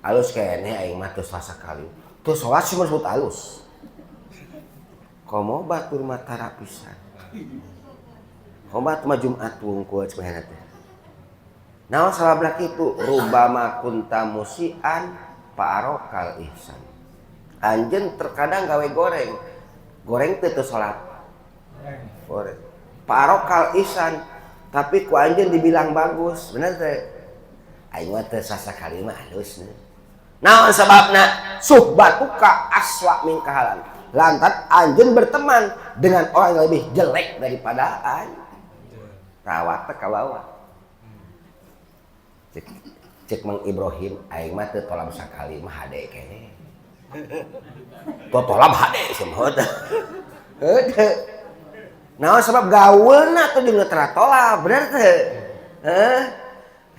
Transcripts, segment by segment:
Alus keneh aing mah teu sakali. Teu salat sih disebut alus. Komo batur mah tara pisan. Komo batur mah Jumat wungkul cenah teh. Naon sababna kitu? Rubama kunta musian fa'arokal ihsan. Anjeun terkadang gawe goreng. Goreng teh teu salat. Goreng. Fa'arokal ihsan, tapi ku anjeun dibilang bagus, bener teh? Aing mah teu sasakali mah alus. Naon sababna? Suhbatuka aswa min kahalan. Lantaran anjeun berteman dengan orang yang lebih jelek daripada anjeun. Rawat teh ka bawah. Cek Mang Ibrahim, aing mah teu tolab sakali mah hade keneh. Teu tolab hade cenah teh. Heuh. Naon sabab gaulna tuh jeung teu tolab, bener teu? Heuh.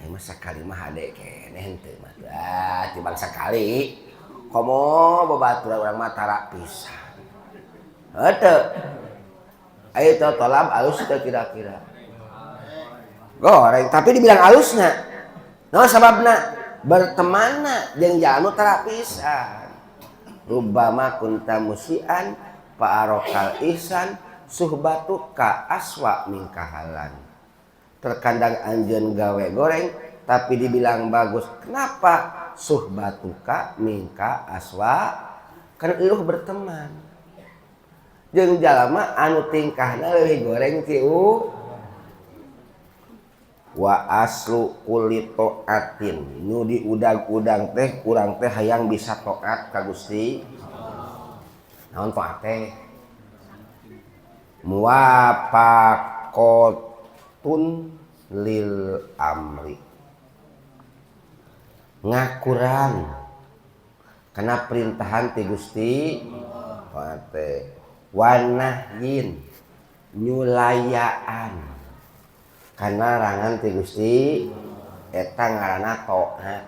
Aing mah sakali mah hade keneh henteu mah. Ah, tibang sakali. Komo babaturan urang mah tara pisan. Heuh teu. Ayo teu tolab alus teu kira-kira. Goreng, tapi dibilang alusna. Naon sababna? Bertemanna jeung jalma tara pisan. Rubama kunta musian fa'arokal ihsan suhbatuka aswa min kahalan. Terkadang anjeun gawe goreng tapi dibilang bagus. Kenapa? Suhbatuka minka aswa, karena eueuh berteman jeung jalma anu tingkahna leuwih goreng ti u. Wa aslu kulli taatin, nu diudag-udang teh urang teh hayang bisa taat ka Gusti. Naon taat teh? Muwafaqatun lil amri, ngakuran kana perintahan ti Gusti taat teh. Wa nahyin, nyulayaan kana larangan ti Gusti, eta ngaranna taat.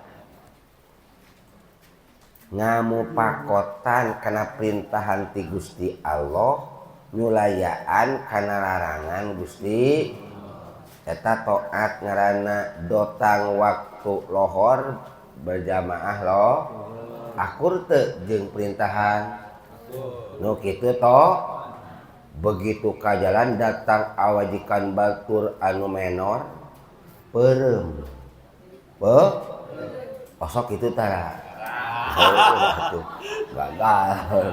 Ngamupakotan kana perintahan ti Gusti Allah, nyulayaan kana larangan Gusti, eta taat ngaranna. Dotang waktu lohor berjamaah lo akur teu jeung perintahan nu kitu to. Begitu ka jalan datang awajikan batur anu menor peureum pe osok kitu tara. Atuh gagal.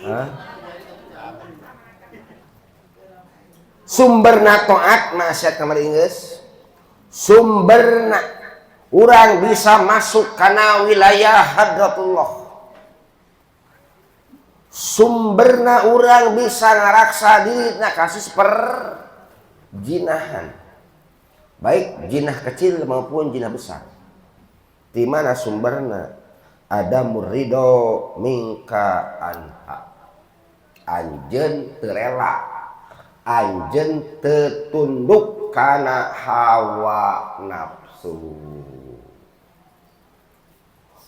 Hah? Sumberna taat maksiat kamari geus. Sumberna urang bisa masuk kana wilayah hadratullah. Sumberna urang bisa ngaraksa diri na kasus perjinahan, baik jinah kecil maupun jinah besar. Di mana sumberna? Ada murido mingka anha, anjeun teu rela, anjeun teu tunduk kana hawa nafsu.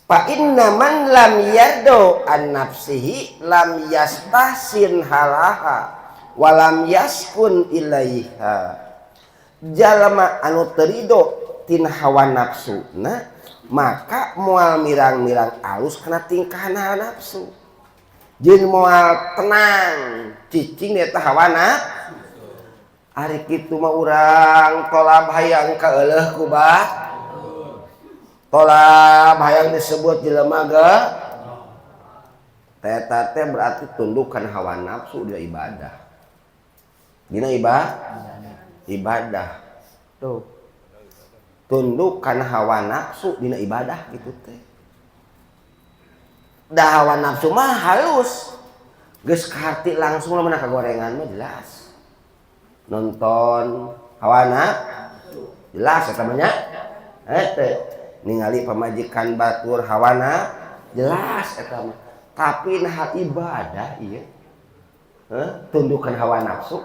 Fa inna man lam yardo an nafsihi lam yastahsin halaha wa lam yaskun ilaiha. Jalma anu teu rido tina hawa nafsuna maka moal mirang-mirang alus kana tingkahna nafsu. Jeung moal tenang cicing eta hawa nafsu. Ari kitu mah urang tolab hayang kaeuleuh ku bah. Tolab hayang disebut jelema ge. Eta teh berarti tundukkan hawa nafsu dina ibadah. Dina ibadah. Tuh. Tundukkan hawa nafsu dina ibadah gitu teh. Da hawa nafsu mah halus. Geus kaharti langsung lamun kagorengan mah jelas. Nonton hawa nafsu jelas eta mah nya. Eta ningali pamajikan batur hawana jelas eta mah. Tapi nah ibadah ieu. Heuh, tundukan hawa nafsu.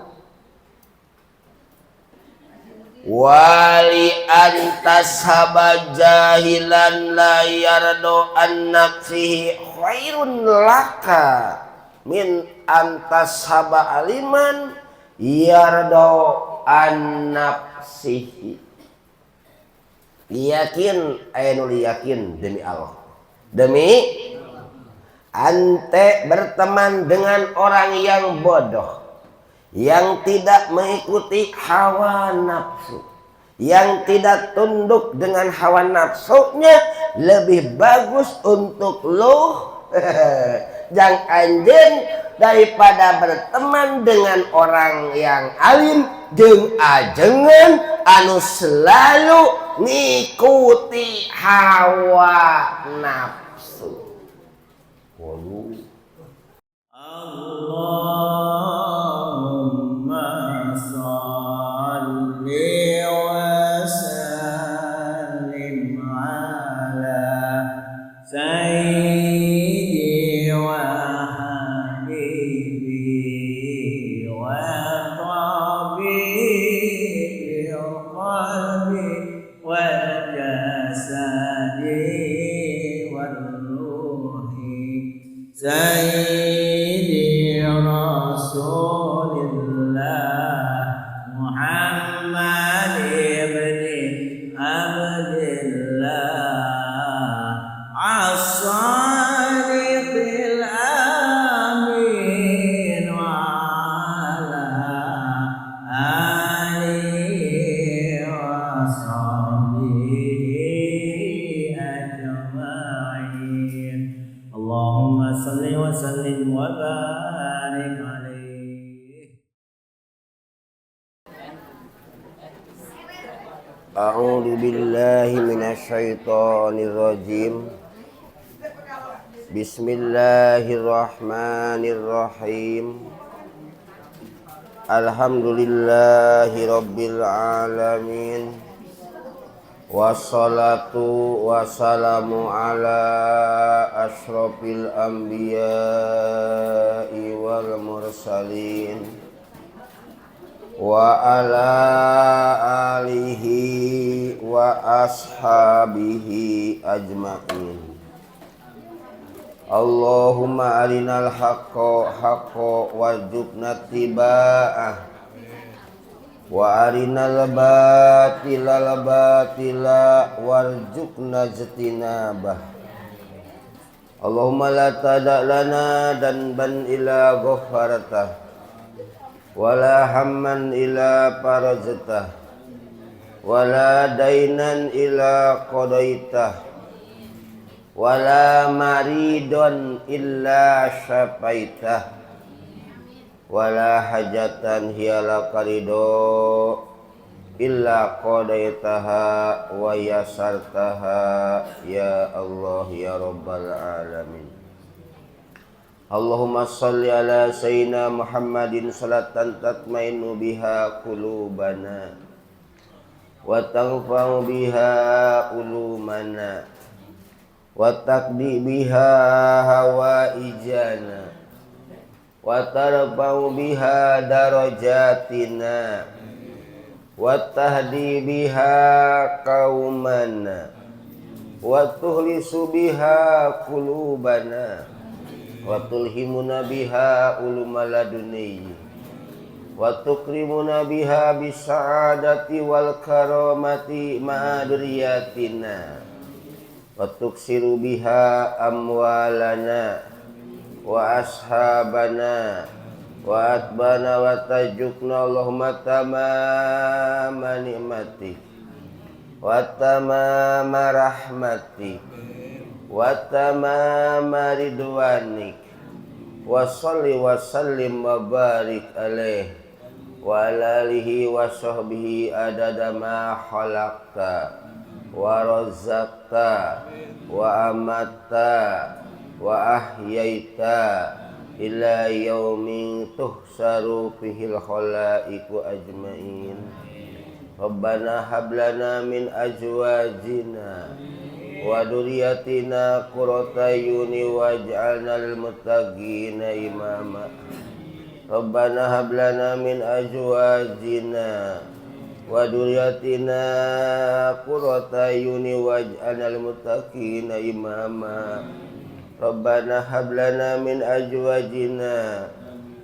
Wali antas haba jahilan la yardo an nafsihi khairun laka min antas haba aliman yardo an nafsihi. Yakin aya nu yakin demi Allah. Demi ante berteman dengan orang yang bodoh, yang tidak mengikuti hawa nafsu, yang tidak tunduk dengan hawa nafsunya, lebih bagus untuk lu jang anjeun daripada berteman dengan orang yang alim jeung ajengan anu selalu ngikuti hawa nafsu. Waduh. Allahumma shalli wa sallim ala sayyidi wa habibi wa tabibi qalbi wal jasadi wal ruhi sayyidi Rasulillah Muhammad ibn Abdillah as-sadiqil amin wa ala alihi wa sahbihi ajma'in. Allahumma salli wa sallim wa barik alaihi. A'udzu billahi minasyaitonir rajim. Bismillahirrahmanirrahim. Alhamdulillahi rabbil alamin. Wassalatu wassalamu ala asyrafil anbiya'i wal mursalin wa ala alihi wa ashabihi ajma'in. Allahumma arinal haqqa haqqa warzuqna ittiba'ah wa arinal batila batila warzuqna ijtinabah. Allahumma la tada' lana danban illa ghaffartah wala hamman illa farajtah wala dainan illa qadaitah wala maridon illa syafaitah wala hajatan hiya laka ridho illa qadaitaha wa yasartaha ya Allah ya rabbal alamin. Allahumma salli ala sayyidina Muhammadin salatan tatmainnu biha qulubana wa taghfaru biha ulumana wa taqdi biha hawaijana wa tarfa'u biha darajatina wa tahdi biha qaumana wa tuhlisu biha qulubana wa tulhimuna biha uluma ladunni wa tukrimuna biha bisa'adati wal karamati ma'adriyatina wa tuksiru biha amwalana wa ashabana wa atbana wa tajukna Allahumma tamama ni'mati wa tamama rahmati wa tamama ridwanik wa salli wa sallim wa barik alaih wa ala alihi wa sahbihi adada ma khalaqta wa razaqta wa amatta wa ahyaita ila yaumin tuhsaru fihil khalaiqu ajmain. Rabbana hab lana min azwajina wa dzurriyyatina qurrata a'yuni waj'alna lil muttaqina imama. Rabbana hab lana min azwajina wa dzurriyyatina qurrata a'yuni waj'alna lil muttaqina imama. Rabbana hab lana min azwajina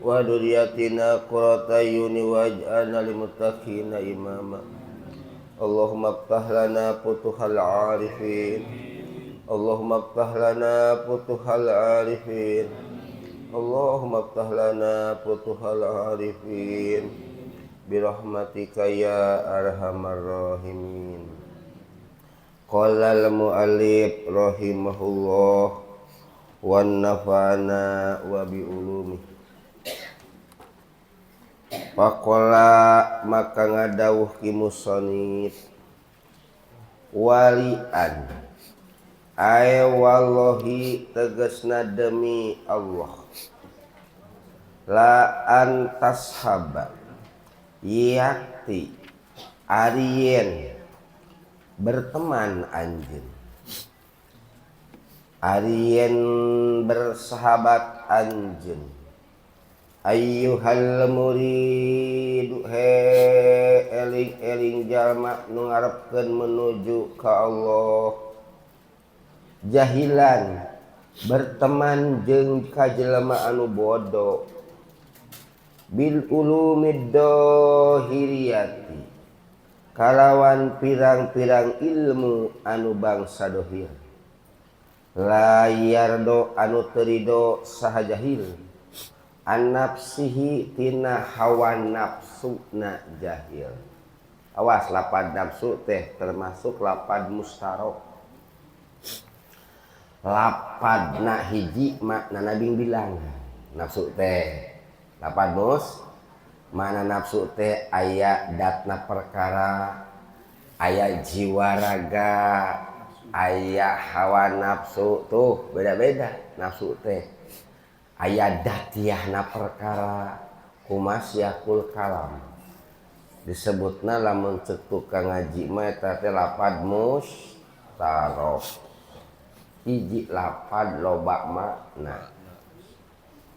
wa dzurriyyatina qurrata a'yuni waj'alna lil muttaqina imama. Allahumma ftah lana futuhal arifin. Allahumma ftah lana futuhal arifin. Allahumma ftah lana futuhal arifin. Birahmatika ya arhamar rahimin. Qala al-mu'allif rahimahullah wa nafa'ana wa bi ulumihi. Faqala maka ngadawuh ki musannif walian ay wallahi tegasna demi Allah la antashaba yakti arien berteman anjeun arien bersahabat anjeun ayyuhal muridu he eling-eling jalma nu ngarepkeun menuju ka Allah jahilan berteman jeung ka jelema anu bodoh bil ulumid dohiriyati kalawan pirang-pirang ilmu anu bangsa dohir la yardo anu teu rido saha jahil an nafsihi tina hawa nafsuna jahil. Awas lapad nafsu teh termasuk lapad mustarok. Lapadna hiji maknana bingbilang nafsu teh. Lapad mus makna nafsu teh aya datna perkara, aya jiwa raga, aya hawa nafsu tuh beda-beda nafsu teh. Aya datiahna perkara kumasyakul kalam disebutna lamun ceuk tukang ngaji mah eta teh lapad mustarok hiji lapad loba makna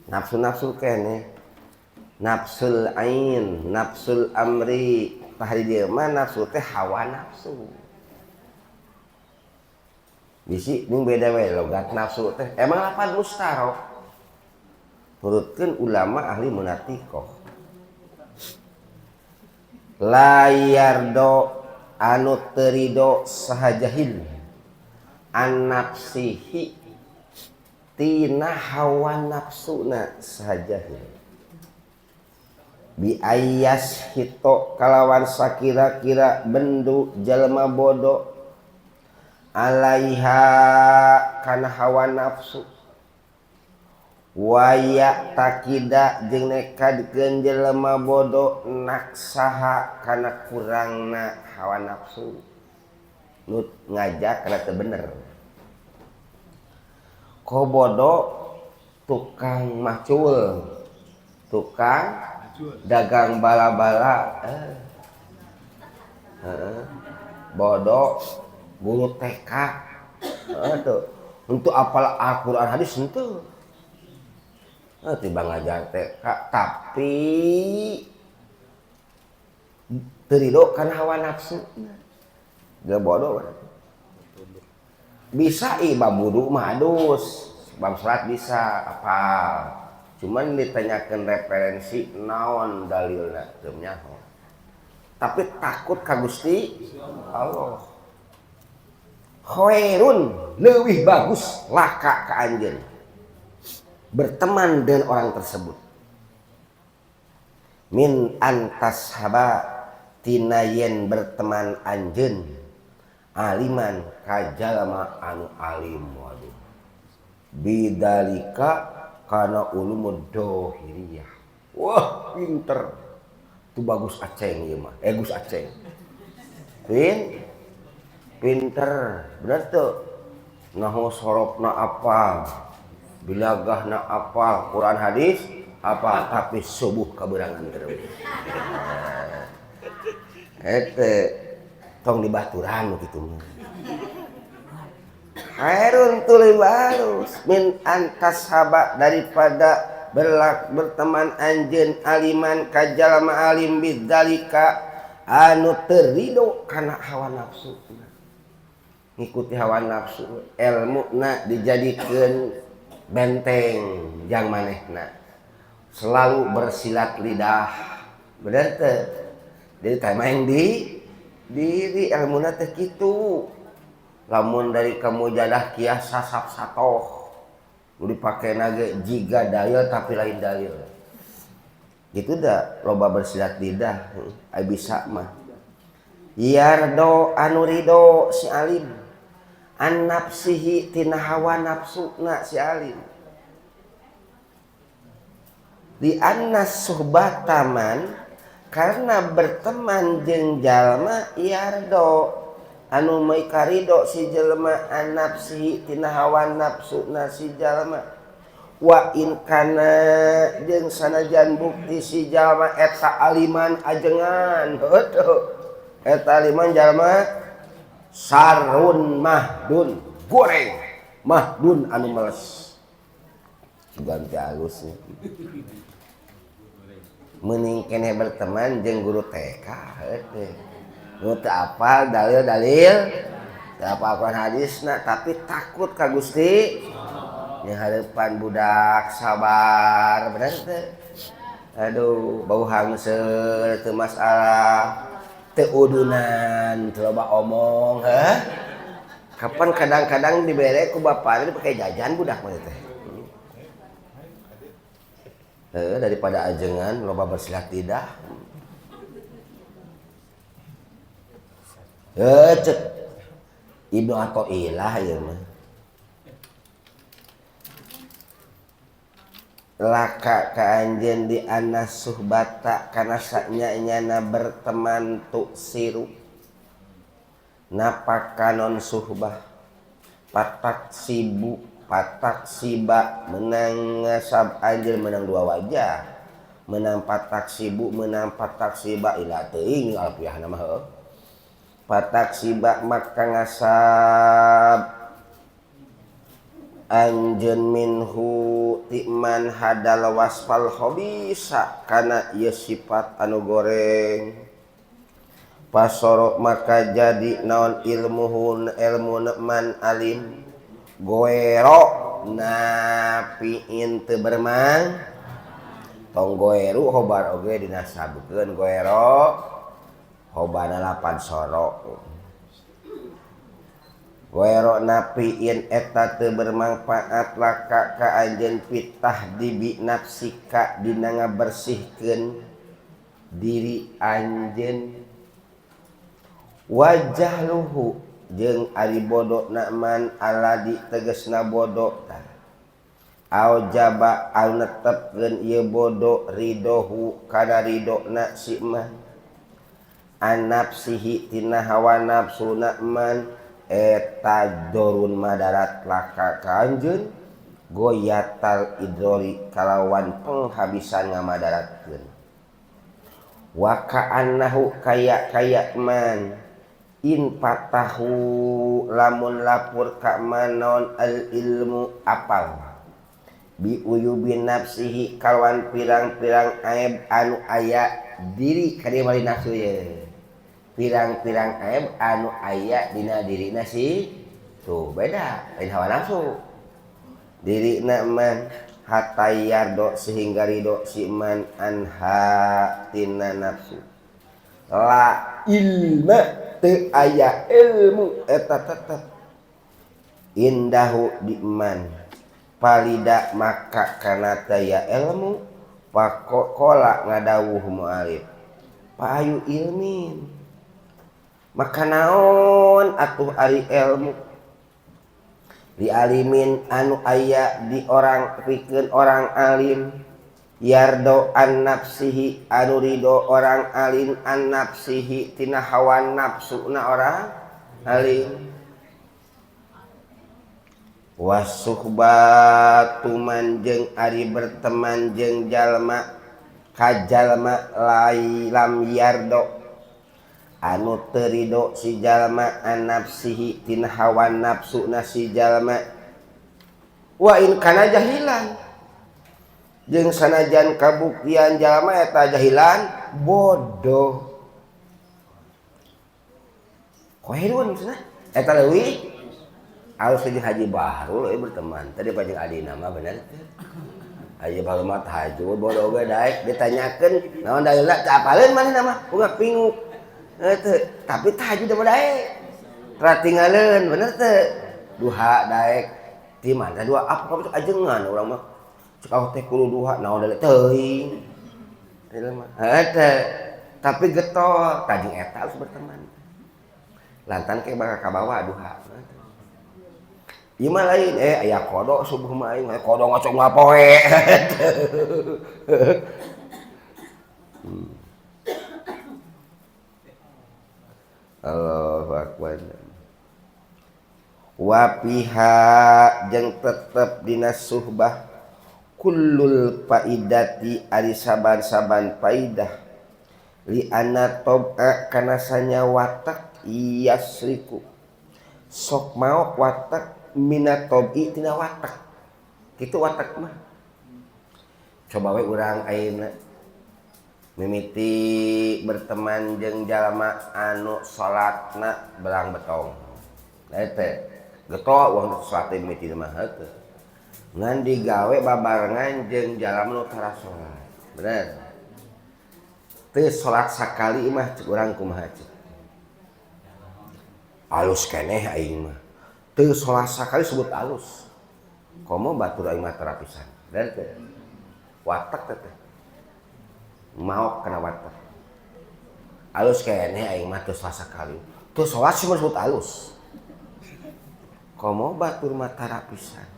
nafsu-nafsu keneh nafsul ain nafsul amri tah di dieu mah nafsu teh hawa nafsu bisi ning beda we logat nafsu teh emang lapad mustarok turutkeun ulama ahli munatikoh la yardo anu teu rido saha jahil an nafsihi tina hawa nafsuna saha jahil bi ayas hito kalawan sakira-kira bendu jalma bodoh alaiha kana hawa nafsu waya takida jeung nekadkeun jelema bodoh naksaha kana kurangna hawa nafsu nu ngajak kana teu bener ko bodoh tukang macul tukang dagang bala-bala bodoh guru TK tuh untuk apal Al-Qur'an hadis henteu tiba ngajar TK tapi teu rido kana hawa nafsu dia bodoh bisa bab wudu mah adus bab salat bisa apal cuman ditanyakeun referensi naon dalilna teu nyaho tapi takut ka Gusti Allah khairun leuwih bagus laka ka anjeun berteman dengan orang tersebut min antashaba tina yen berteman anjeun aliman ka jalma anu alim waduh bidalika kana ulumud dohiriyah wah pinter tu bagus aceng ieu mah Gus Aceng pinter bener teu nahu sorofna apal bilagahna apal Quran hadis apa tapi subuh kaberangan terus eta tong dibaturan kitu mah khairun tuluy barus min antashaba daripada berteman anjeun aliman ka jalma alim bidzalika anu teu rido kana hawa nafsu ngikuti hawa nafsu elmuna dijadikeun benteng jang manehna selalu bersilat lidah bener teu jadi teh main di Diri ilmuna teh kitu. Lamun dari kamu jadah kias sasap satoh. Nu dipake ge jiga dalil tapi lain dalil. Gitu dah loba bersilat lidah ai bisa mah. Yardo anu ridho si alim. An nafsihi tina hawa nafsuna si alim. Di anna suhbataman karena berteman jeung jalma yardo anu maikarido si jelema an nafsihi tina hawa nafsuna si jalma wa in kana jeung sanajan bukti si jalma eta aliman ajengan heuh eta aliman jalma sarun mahdun goreng mahdun anu males ganti alus mending keneh berteman jeung guru TK heuh nu teu apal dalil-dalil teu apal Quran hadisna tapi takut ka Gusti nya hareupan budak sabar bener teu aduh bau hangseur teu masalah teu udunan teu loba omong heuh kapan kadang-kadang dibere ku bapana dipake jajan budak mah teh. Daripada ajengan loba bersilat lidah. Cek Ibnu Athaillah ieu mah. Laka ka anjeun di anas suhbata kana sanya-nyana berteman tu siru. Napakanon suhbah patak sibu patak siba menang ngasab anjeun menang dua wajah menang patak sibu menang patak siba ila teuing alfiahna mah heuh patak siba maka ngasab anjeun minhu timan hadal wasfal khabisa kana ieu sifat anu goreng pasoro maka jadi naon ilmuhun ilmu man alim goero napiin teu bermang tong goeru hobar oge dinasabukeun goero hobana 8 soro goero napiin eta teu bermanfaat laka ka anjeun pitah dibi nafsika dina ngabersihkeun diri anjeun wajahluhu jeung ari bodoh nakman aladi tegesna bodoh tah au jaba au netepkeun ieu bodoh ridohu kana ridona si man an nafsihi tina hawa nafsuna man eta dorun madarat laka ka anjeun goyatal idrori kalawan penghabisan ngamadaratkeun wa ka'annahu kaya-kaya man in patahu lamun lapor ka manon al ilmu apal bi uyubi nafsihi kawan pirang-pirang aib anu aya diri kadi mali nafsu ye pirang-pirang aib anu aya dina dirina si tuh beda lain hawa nafsu dirina man hatta yardo sehingga ridho si man anha tina nafsu la ilma teu aya ilmu eta tetep indahu diman palida maka kana taya ilmu pakola ngadawuh mualif payu ilmin maka naon atuh ari ilmu di alimin anu aya di orang pikeun orang alim yardo an nafsihi anu ridho orang alim an nafsihi tina hawa nafsuna orang alim wasuhbatu man jeung ari berteman jeung jalma ka jalma lai lam yardo anu teu ridho si jalma an nafsihi tina hawa nafsuna si jalma wa in kana jahilan jeung sanajan kabuktian jalma eta jahilan bodoh khairun cenah eta leuwih alus jeung Haji Bahrul euy berteman tadi pajeng adina mah bener teh Haji Bahrul mah tahajud bodoh ge daek ditanyakeun naon dalilna teu apaleun manehna mah boga pinguk Heuh tapi tahajud mah daek. Ratingaleun bener teu? Duha daek. Di mana dua apa kamu ajengan urang mah. Cek awak teh kudu duha naon deui teuing. Teu mah. Heuh tapi getol tajing eta harus berteman. Lantan ke bakal kabawa duha. Ieu mah lain aya kodok subuh mah aing kodok ngacok ngapoe. Allahu akbar. Wa piha jeung tetep dina suhbah kullul faidati ari saban-saban faidah li anna tab'a kana sanya watak yasriku sok maok watak mina tobi tina watak kitu watak mah coba we urang ayeuna mimiti berteman jeung jalma anu salatna belang betong eta getol urang salat mimiti mah heuh ngan digawe babarengan jeung jalma nu tara salat bener teu salat sakali mah cek urang kumaha cek alus keneh aing mah teu salat sakali sebut alus komo batur aing mah tara pisan bener teu watak teh maok kana watak alus keneh aing mah teu salat sakali teu salat sebut alus komo batur mah tara pisan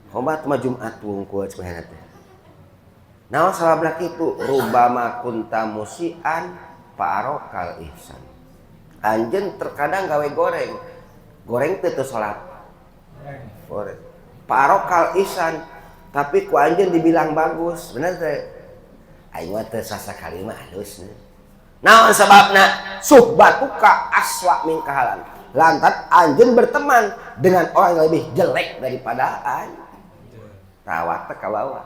komo batur mah Jumat wungkul cenah teh naon sababna kitu rubama kunta musian fa'arokal ihsan anjeun terkadang gawe goreng goreng teu teu salat goreng fa'arokal ihsan tapi ku anjeun dibilang bagus bener teh aing mah teu sasakali mah alus naon sababna suhbatuka aswa min kahalan lantaran anjeun berteman dengan orang yang lebih jelek daripada anjeun tawat teh kabawa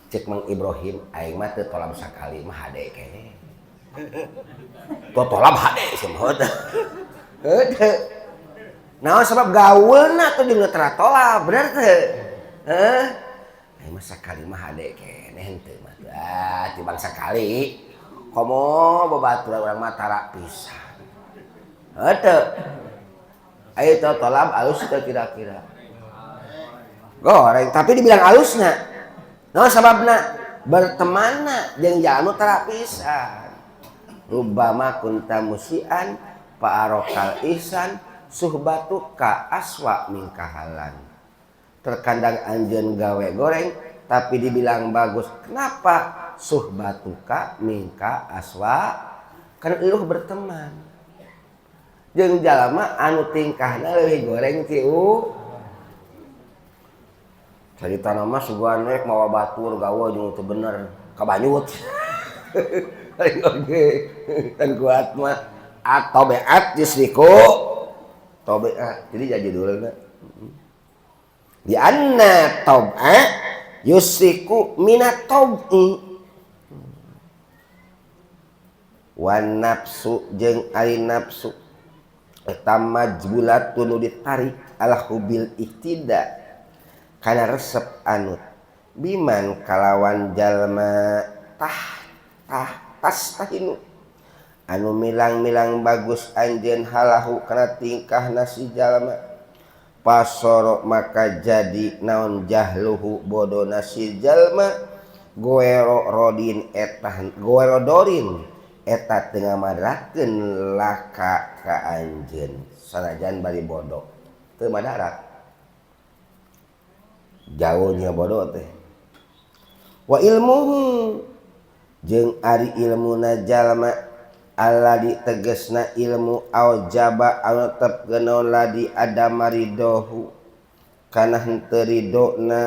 cek Mang Ibrahim aing mah teu tolab sakali mah hade keneh teu tolab hade cenah heuh naon sabab gaulna teh jeung tara tolab bener teu heuh aing mah sakali mah hade keneh henteu mah ah tibang sakali komo babaturan urang mah tara pisan heuh teu ayo teu tolab alus teu kira-kira goreng tapi dibilang alusna naon sababna bertemanna jeung jalma tara pisan rubama kunta musian fa'arokal ihsan suhbatuka aswa min kahalan terkadang anjeun gawe goreng tapi dibilang bagus kenapa suhbatuka minka aswa karena eueuh berteman jeung jalma anu tingkahna leuwih goreng ti carita mah sugan rek mawa batur gawe jeung teu bener kabanyut lain oge kan kuat mah atobeat yusriku tobeat jadi judulna di anna tob'a yusriku minat tob'i wan nafsu jeung ari nafsu eta majbulatun nu ditarik ala hubil ihtida kana resep anut biman kalawan jalma tah tah tas tahinu anu milang-milang bagus anjeun halahu kana tingkahna si jalma pasoro maka jadi naon jahluhu bodona si jalma goero rodin eta goero dorin eta teu ngamadratkeun laka ka anjeun sanajan bari bodoh teu madarat jauhnya bodoh teh wa ilmuhu jeung ari ilmuna jalma alladzi tegasna ilmu aujaba anu tetepkeun naon ladi adama ridohu kana henteu ridona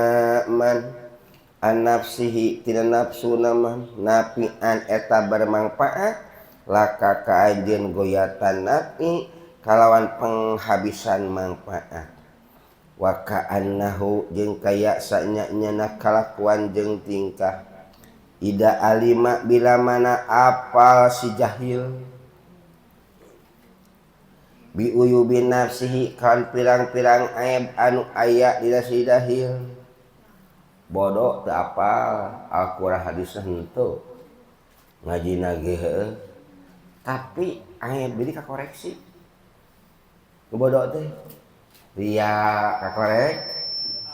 man an nafsihi tina nafsuna man nafian eta bermanfaat laka ka anjeun goyatan nafi kalawan penghabisan manfaat wa ka'annahu jeung kaya sanya-nyana kalakuan jeung tingkah ida alima bila mana apal si jahil bi uyubi nafsihi kan pirang-pirang aib anu aya dina si jahil bodoh teu apal Al-Qur'an hadis henteu Ngajina ge heueuh. Tapi aya beli kakoreksi. Nu bodoh teh. Ria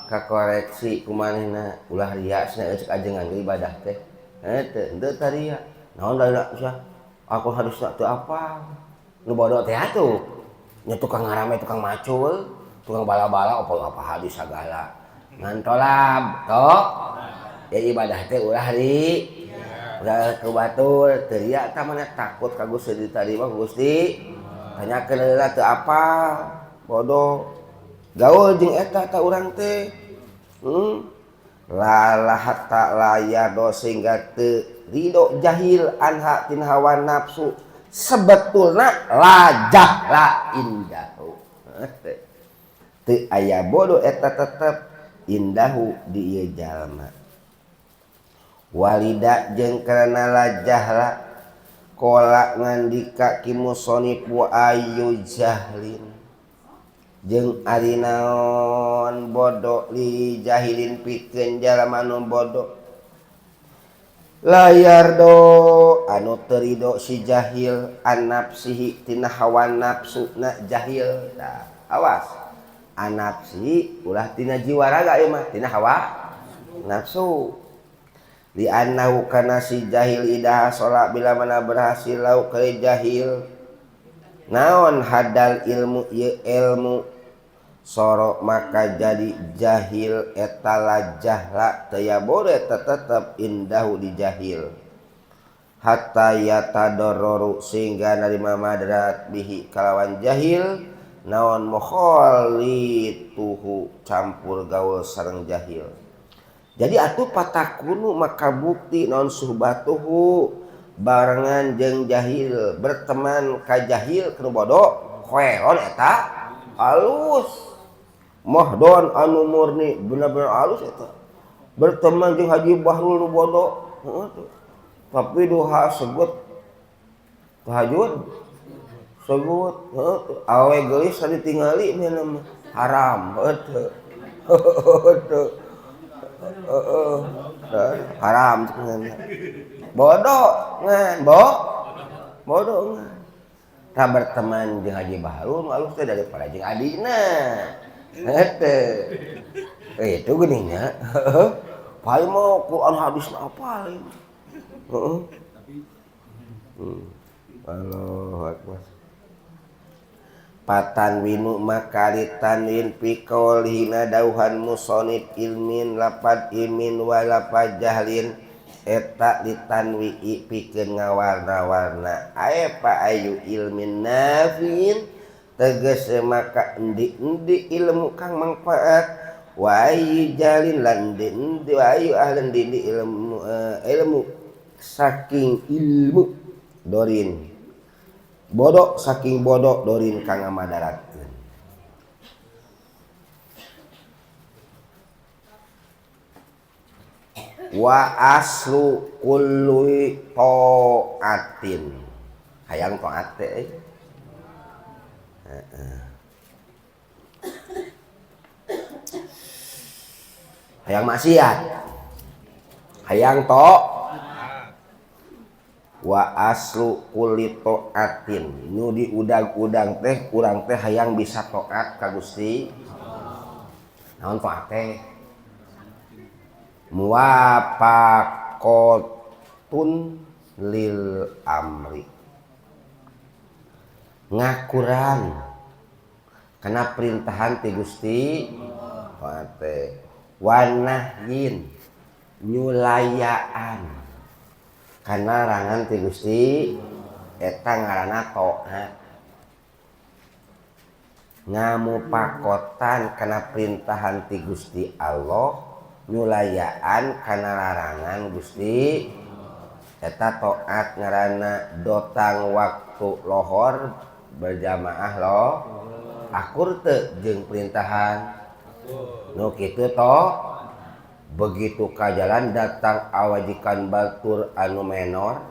kakoreksi kumanehna ulah ria cenah cek ajengan ge ibadah teh. Heuh teu teu ria. Naon da sia? Aku harusna teu apal. Nu bodoh teh atuh. Nya tukang ngarame, tukang macul, tukang bala-bala apa hadis sagala. Ngan tolab toh. Ya ibadah teh ulah ri. Ulah ke batur, teu ria tah mana takut ka Gusti ditarima ku Gusti. Tanyakeun heula teu apal. Bodoh. Gaul jeung eta ta urang teh. La hatta la yardo sehingga teu ridho jahil anha tina hawa nafsu. Sebetulna la jahla indahu. Teu aya bodoh eta tetep indahu di ieu jalma. Walida jeung karena la jahla qala ngandika ki musonif wa ayu jahlin jeung ari naon bodoh li jahilin pikeun jalma nu bodoh layardo anu teu rido si jahil an nafsihi tina hawa nafsuna jahil. Tah awas an nafsi ulah tina jiwa raga ieu mah tina hawa nafsu. Li annahu kana si jahil idah sholat bila mana berhasil lau ke jahil naon hadal ilmu ieu ilmu sorok maka jadi jahil eta la jahla teu ya boleh tetep indahu di jahil hatta yatadarraru sehingga narima madarat bihi kalawan jahil naon mukhalituhu campur gaul sareng jahil. Jadi atuh patakunu maka bukti naon suhbatuhu barengan jeung jahil berteman ka jahil keur bodoh khoeron eta alus mahdon anu murni bener-bener alus eta berteman jeung Haji Bahrul nu bodoh heeh tuh. Tapi duha segut tahajud segut heuh tuh awe geulis ditingali mah haram heuh teu heuh haram bodoh ngan bodoh ngan tah berteman jeung Haji Bahrul alus teh daripada jeung adina heuh itu geuning nya paling mau Quran hadis apa ieu heeh Allahu akbar. Patanwinu makali tanwin piqaulihina dauhan musonif ilmin lapad ilmin wa lapad jahlin eta ditanwi pikeun ngawarna-warna ae pa ayu ilmin nafiin tegese maka endi-endi ilmu kang mangfaat wa ayu jahlin lan endi-endi wa ayu ahlan endi-endi ilmu ilmu saking ilmu dorin bodoh saking bodoh dorin kang ngamadaratkeun. Wa aslu kulli taatin hayang taat teh heeh hayang maksiat hayang to wa aslu kulli taatin nu diudag-udang teh urang teh hayang bisa taat ka Gusti. Naon taat teh? Muwafaqatun lil amri ngakuran kana perintahan ti Gusti taat teh wa nahyin nyulayaan kana larangan ti Gusti eta ngaranna taat ngamupakotan kana perintahan ti Gusti Allah nyulayaan kana larangan Gusti eta taat ngaranna dotang waktu lohor berjamaah lo akur teu jeung perintahan nu kitu to. Begitu ka jalan datang awajikan batur anu menor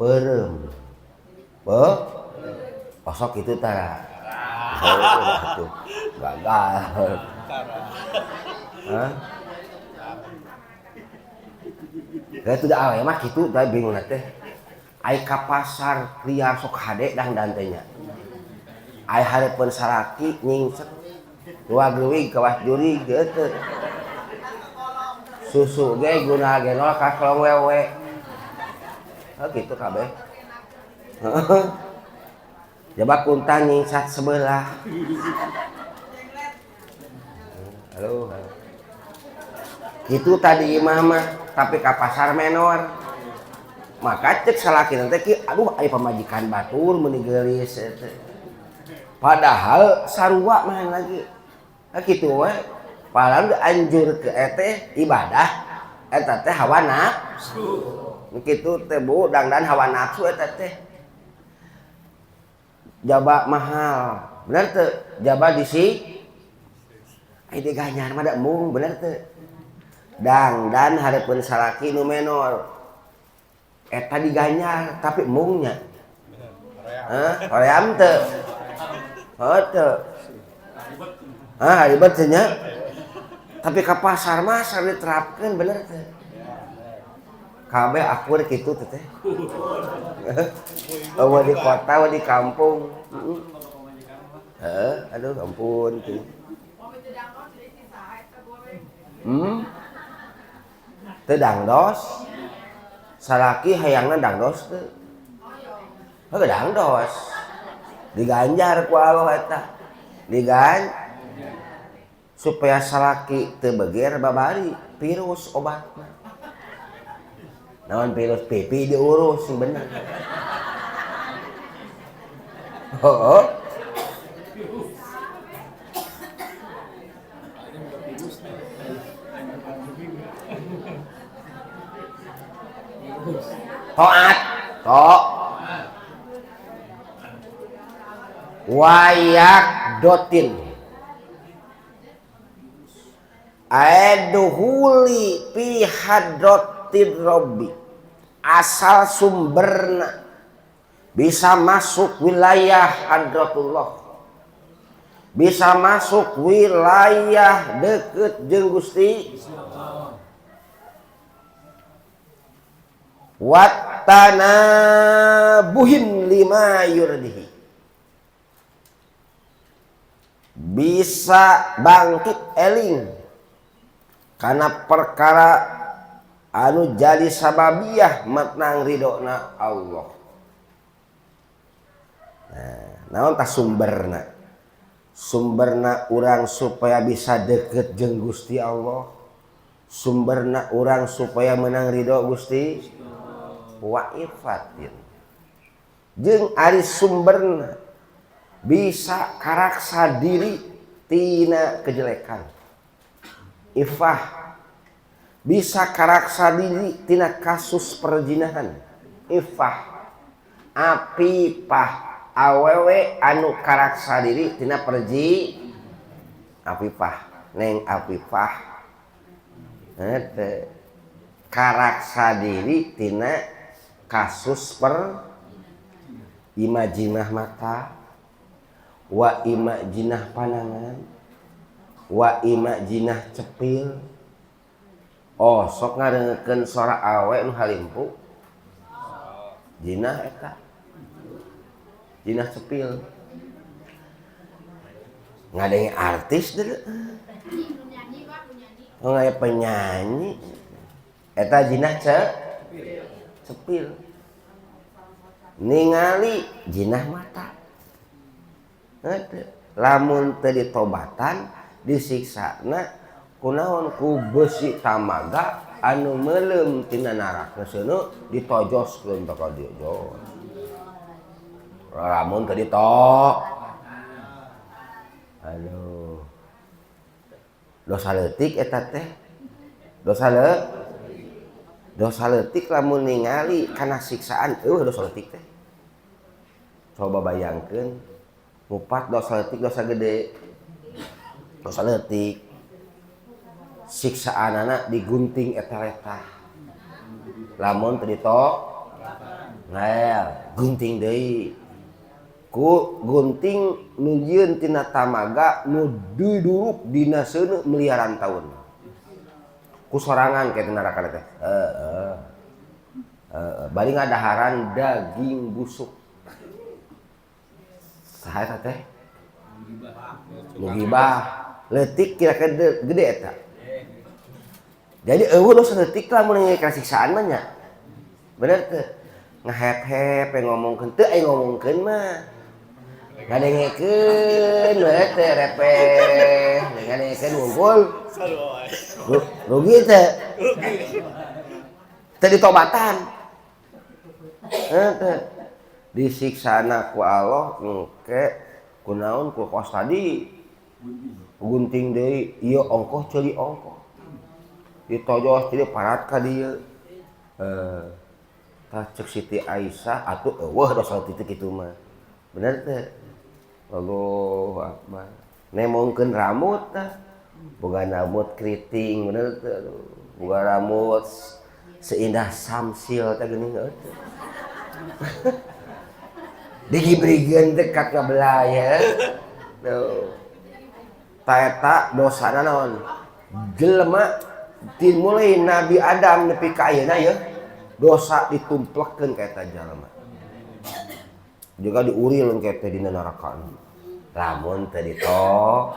peureum osok kitu tara oh, gagal hah. Saya tidak awe mah kitu tah bingung teh. Ai ka pasar liar sok hade dangdan teh nya. Ai hareupeun salaki nyingset luag-leuwig kawas jurig teu. Susu ge guna genol ka kolong wewe. Oh gitu kabeh. Jaba kunta nyingsat sebelah. Halo, halo. Gitu tadi imah mah, tapi ka pasar menor. Maka cek salaki teh ki aduh aya pamajikan batur meuni geulis teh. Padahal sarua mah lagi. Nah, kitu we. Padahal anjur ke teh ibadah eta teh hawa nafsu. Kitu teh Bu, dangdan hawa nafsu eta teh. Jaba mahal, bener teu? Jaba disi ai diganyar mah da embung, bener teu? Dangdan hareupeun salaki nu menor. Eta diganyar tapi embungnya. Hah, hoream teu? Heuh teu. Hah, ribet teh nya. Tapi ka pasar mah sareng diterapkeun bener teu? Kabeh akur kitu teh teh. Eueuh di kota, eueuh di kampung. Heeh, aduh ampun tuh. Teu dangdos. Salaki hayangna dangdos teu. Heuh dangdos. Diganjar ku Allah eta. Digan supaya salaki teu beger babari virus obatna. Naon virus pipi diurus bener. Oh. Toat, to. Wayak dotin. Aduhuli pi hadratir robbi. Asal sumberna bisa masuk wilayah hadratullah, bisa masuk wilayah deket jeung Gusti. Wattanabuhin lima yurdihi, bisa bangkit eling karena perkara anu jadi sababiyah matnang ridona Allah. Nah, naon tah sumberna? Sumberna urang supaya bisa deket jeung Gusti Allah. Sumberna urang supaya menang ridho Gusti. Wa ifatin. Jeung ari sumberna bisa karaksa diri tina kejelekan. Ifah bisa karaksa diri tina kasus perzinahan. Ifah apipah awewe anu karaksa diri tina perji apipah neng apipah eta karaksa diri tina kasus per imajinah mata wa imajinah panangan wa imajinah cepil. Oh sok ngadengekeun suara awe nu halimpu jinah eta jinah cepil ngadenge artis deui. Oh ngaya penyanyi eta jinah cepil ningali jinah mata. Lamun teu ditobatan disiksana kunaon ku besi tamaga anu meuleum tina neraka seuneu ditojoskeun ka dieu jos. Lamun teu ditok. Aduh. Dosa leutik eta teh. Dosa leutik lamun ningali kana siksaan eueuh dosa leutik teh. Coba bayangkeun ngupat dosa leutik dosa gede. Dosa leutik siksaanana digunting eta-eta. Lamun teu ditok ngel gunting deui. Ku gunting nu jieun tina tamaga nu diduruk dina seuneu miliaran taun. Ku sorangan ke neraka teh. Heeh. Bari ngadaharan daging busuk. Saha eta teh? Nu gibah. Leutik kira-kira gede eta. Jadi eueuh dosa leutik lah mun kana siksaan mah nya. Bener teu? Ngahep-hep ngomongkeun teu aya ngomongkeun mah. Ngadengekeun we teh repeh, ngadengekeun wungkul. Rugi teu? Teu ditobatan. Heuh disiksana ku Allah engke kunaon ku kos tadi. Gunting deui ieu ongkoh ceuli ongkoh. Ditojos jadi parat ka dieu. Tah cek Siti Aisyah atuh eueuh dosa titik kitu mah. Bener teu? Allahu Akbar. Nemongkeun rambut tah. Boga rambut keriting bener teu? Boga rambut seindah samsil teh geuning heuh teu. Digibrigkeun teh ka kabelah ya. Tuh. Ta eta dosana naon? Jelema ti mulai Nabi Adam nepi ka ayeuna ye dosa ditumplekeun ka eta jalma. Juga diuril engke teh dina neraka. Lamun teu dito,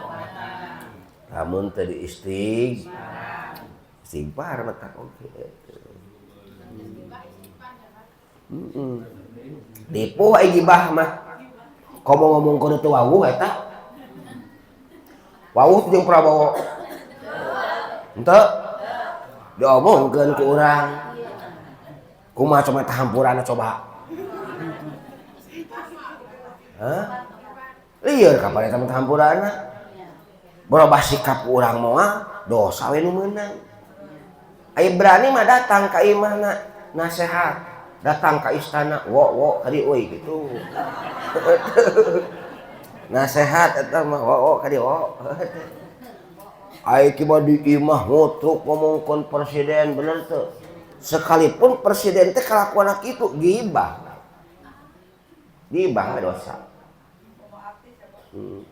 lamun teu diistighfar mah tak oge. Dipuh ai gibah mah. Komo ngomongkeun teu wawuh eta. Wawuh jeung Prabowo. Henteu. Diomongkeun ku urang. Kumaha coba tahampurana coba. Hah? Lieur kapan eta mah tahampurana? Berubah sikap urang moal dosa we nu meunang. Ai berani mah datang ka imahna nasehat, datang ka istana wo wo ka dieu euy gitu. Nasehat eta mah wo wo ka dieu wo. Ai kieu mah di imah ngutruk ngomongkeun presiden bener teu? Sekalipun presiden teh kalakuanna kitu gibah. Gibah dosa.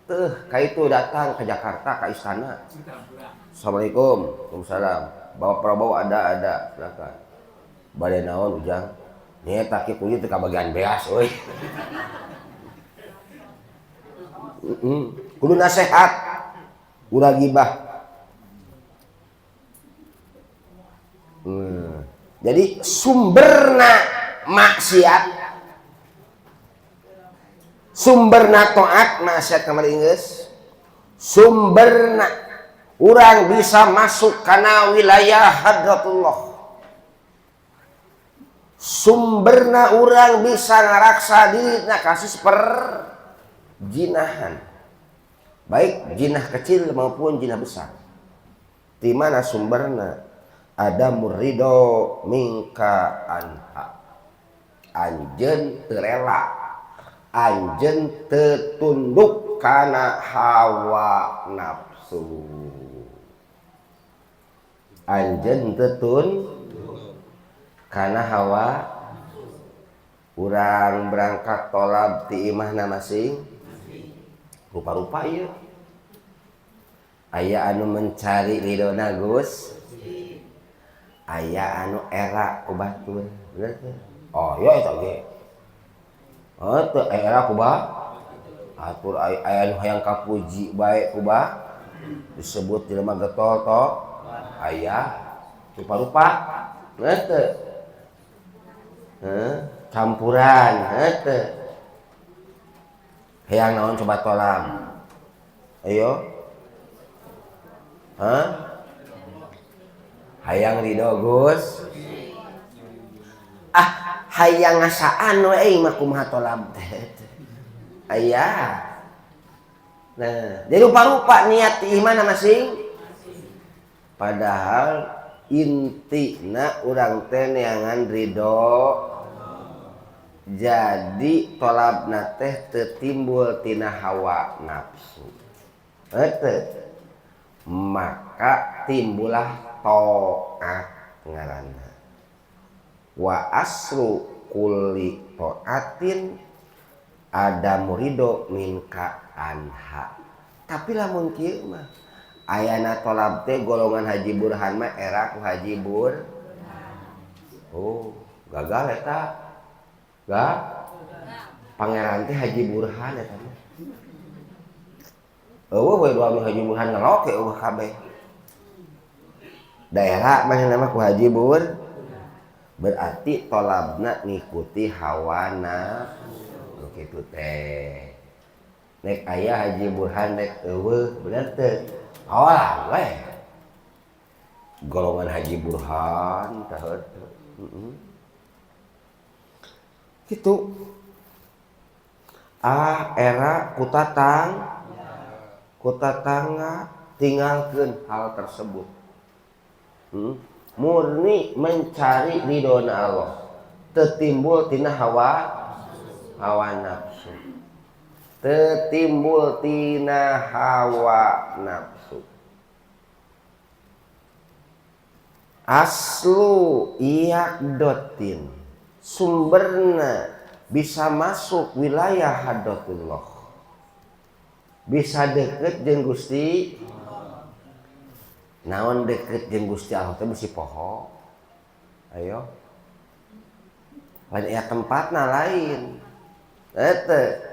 Teuh ka itu datang ke Jakarta ka istana. Assalamualaikum. Waalaikumsalam. Bapak Prabowo ada silakan. Bade naon ujang? Nya eta kieu kudu teu kabagian beas euy. Kudu nasehat. Ulah gibah. Jadi sumberna maksiat, sumberna taat maksiat kamari geus, sumberna urang bisa masuk kana wilayah hadratullah. Sumberna urang bisa ngaraksa dirina kasus perjinahan. Baik jinah kecil maupun jinah besar. Di mana sumberna? Ada murido mingka anha. Anjeun teu rela, anjeun teu tunduk kana hawa nafsu. Anjeun teu tunduk kana hawa. Urang berangkat tolab ti imahna masing rupa-rupa ieu. Aya anu mencari ridona Gus, aya anu era ku batur, bener teu? Oh iya eta ge. Oh teu era ku batur, aya anu hayang kapuji bae ku ba disebut jelema getol to aya rupa-rupa, bener teu? Heuh, campuran, heuh teu? Hayang naon coba tolam? Ayo. Hah? Hayang ridho Gus. Ah, hayang ngasaan we euy mah kumaha tolam teh. Aya. Nah, jadi rupa-rupa niat di imahna masing. Padahal intina urang teh neangan ridho. Jadi tolabna teh teu timbul tina hawa nafsu. Heuh. Maka timbullah taat ngaranna. Wa aslu kulli taatin ada murido minka anha. Tapi lamun kieu mah ayana tolab teh golongan Haji Burhan mah era ku Haji Bur. Oh, Gagal eta. Gak? Pangeran teh Haji Burhan eta mah. Eueuh we 2 minggu Haji Burhan ngelok ge eueuh kabeh. Daerah manehna mah ku Haji Bur. Berarti tolabna ngikuti hawa nafsu kitu teh. Nek aya Haji Burhan nek eueuh bener teu? Awalah we. Golongan Haji Burhan tah heueuh. Kitu. Ah era kutatangga tinggalkeun hal tersebut. Murni mencari ridhona Allah. Teu timbul tina hawa nafsu. Teu timbul tina hawa nafsu. Aslu iyakdotin sumberna bisa masuk wilayah hadratullah. Bisa deket jeung Gusti. Naon deket jeung Gusti Allah teh bisi poho. Ayo. Lain aya tempatna lain. Eta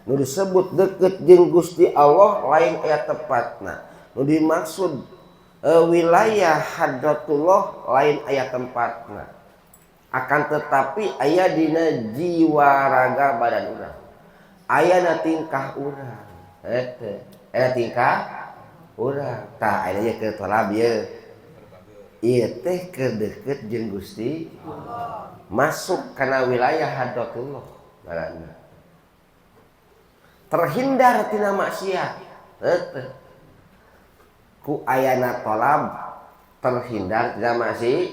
nu disebut deket jeung Gusti Allah lain aya tempatna. Nu dimaksud wilayah hadratullah lain aya tempatna. Akan tetapi aya dina jiwa raga badan urang. Aya na tingkah urang. Eta aya tingkah urang. Tah aya ye keur tolab ieu. Ieu teh keur deukeut jeung Gusti Allah. Masuk kana wilayah hadratullah ngaranna. Terhindar tina maksiat. Eta ku ayana tolab terhindar tina maksiat.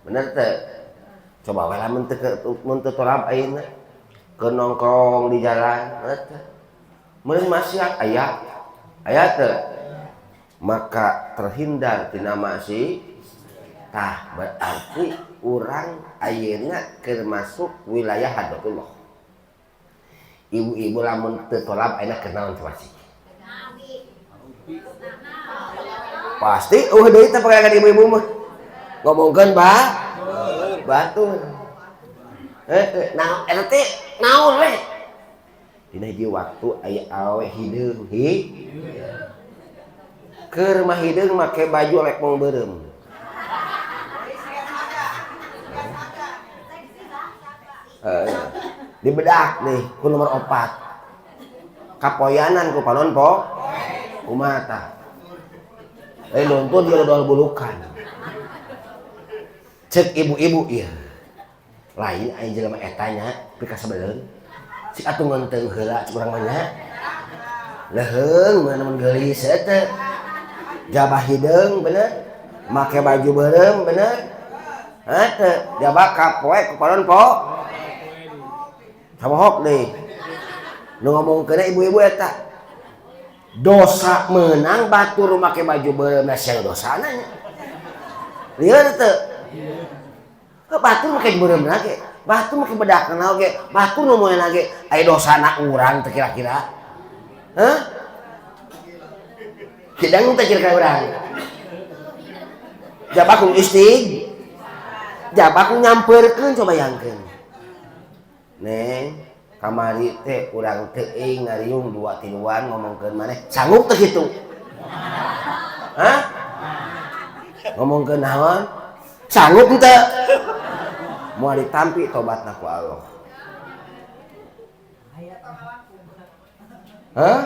Bener teu? Coba we lamun teu tolab ayeuna keur nongkrong di jalan eta. Meureun maksiat aya. Aya teu? Maka terhindar tina maksiat. Tah berarti urang ayeuna keur masuk wilayah hadratullah. Ibu-ibu lamun teu tolab ayeuna keur naon coba sih? Pasti eueuh deui teh pagawean ibu-ibu mah. Ngomongkeun ba batur. Naon eta teh naon we? Dina hiji waktu aya awe hideung hi. Keur mah hideung make baju lekmong beureum. Dibedak nih ku nomor 4. Kapoyanan ku panon po. Kumaha tah? Nuntun dia dodol bulukan. Cek ibu-ibu ieu. Lain aya jelema eta nya pikasebeleun. Cik atuh ngeunteung heula cik urang mah nya. Leuheung mun geulis eta. Jabah hideung bener, make baju beureum bener. Heuh, jabah kapoe ku panon po. Sabohok deui. Nu ngomongkeun ibu-ibu eta. Dosa menang batur make baju beureum da sia dosana nya. Lieur teu? Batur make beureum lagi, batur make bedakna oge, batur nu moeun lagi, aya dosana urang teh kira-kira. Hah? Kidang teh kira-kira urang. Jabah ku istig. Jabah ku nyampeurkeun coba bayangkeun. Neng, kamari teh urang teuing ngariung dua tiluan ngomongkeun maneh, sanggup teh kitu? Hah? Ngomongkeun naon? Sanggup teu? Moal ditampi tobatna ku Allah. Hah?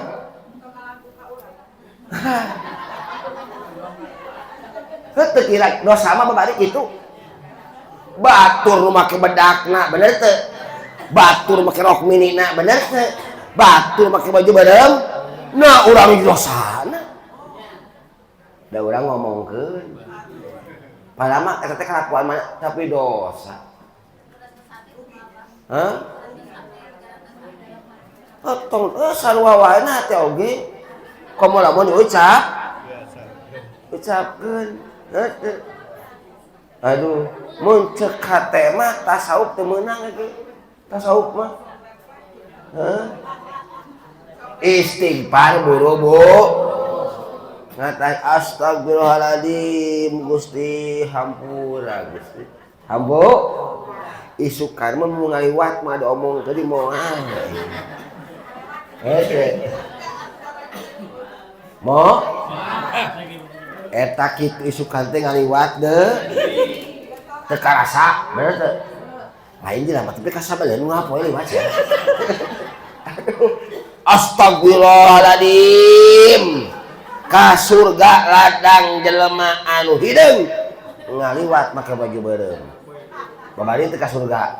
Heuh teu kira dosa mah babari kitu. Batur nu make bedakna, bener teu? Batur make rok minina, bener teu? Batur make baju beureum, nah urang dosana. Da urang ngomongkeun. Padahal mah eta teh kalakuan mana tapi dosa. Hah? Tong sarua wae na teh oge. Komo lamun diucap. Ucapkeun. Heuh. Aduh, mun ceuk hate mah tasawuf teu meunang ge. Tasawuf mah. Heuh. Istighfar buru-buru. Ngatai astagfirullahaladzim Gusti hampura Gusti. Ambo isukan mah mun ngaliwat mah diomong tadi moal. Hese. Mo eta kitu isukan teh ngaliwat deui. Teu karasa, bener teu? Lain jelema tapi kasabeleun nu ngapoe liwat sia. Aduh. Astagfirullahaladzim. Ka surga ladang jelema anu hideung ngaliwat make baju beureum. Babari teu ka surga.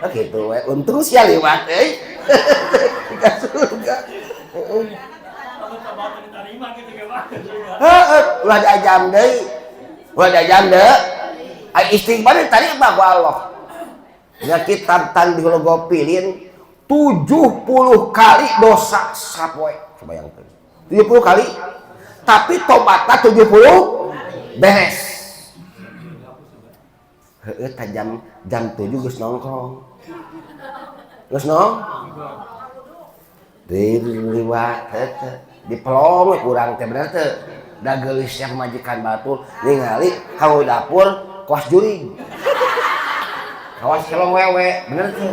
Oh kitu we, untung sia liwat euy. Ka surga. Heeh. Heeh, ulah diajam deui. Ulah diajam deui. Ai istighfar diterima ku Allah. Nya kitab Tanbihul Ghafilin 70 kali dosa sapoe. Coba bayangkeun. 70 kali. Tapi tobatna 70 beres. Heeh, ta jam 7 geus nongkrong. Geus nong? Diliwat heuh dipelong kurang teh bener teu. Da geulisnya pamajikan batur ningali ka dapur kawas jurig. Kawas kelong wewe, bener teu?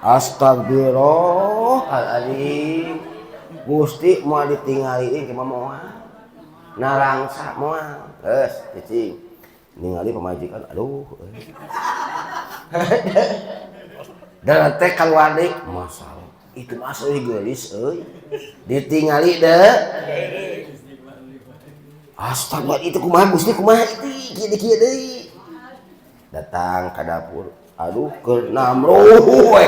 Astagfirullahaladzim. Gusti moal ditingali ieu mah moal. Narangsa moal. Geus cicing. Ningali pamajikan aduh. Dan teh kaluar deui masalah. Itu mah euy geulis euy. Ditingali deui. Astagfirullah itu kumaha Gusti kumaha itu kieu kieu deui. Datang ka dapur. Aduh keur namruh we.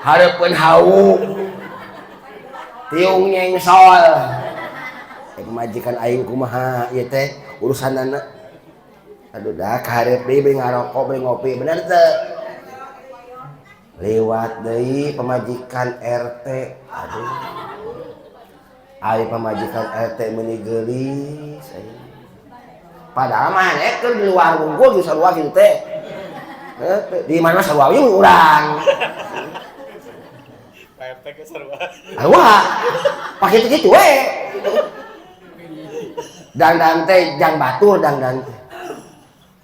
Hareupeun hawu. Tiung nyengsol. Pamajikan aing kumaha ieu teh urusanana. Aduh dah kaharep deui bari ngarokok bari ngopi bener teu? Lewat deui pamajikan RT. Aduh. Ari pamajikan RT meuni geulis aing. Padahal mah keur di luar wungkul geus sarua kitu teh. Di mana sarua we urang. RT ge sarua. Sarua. Pake kitu we. Dangdan teh jang batur dangdan teh.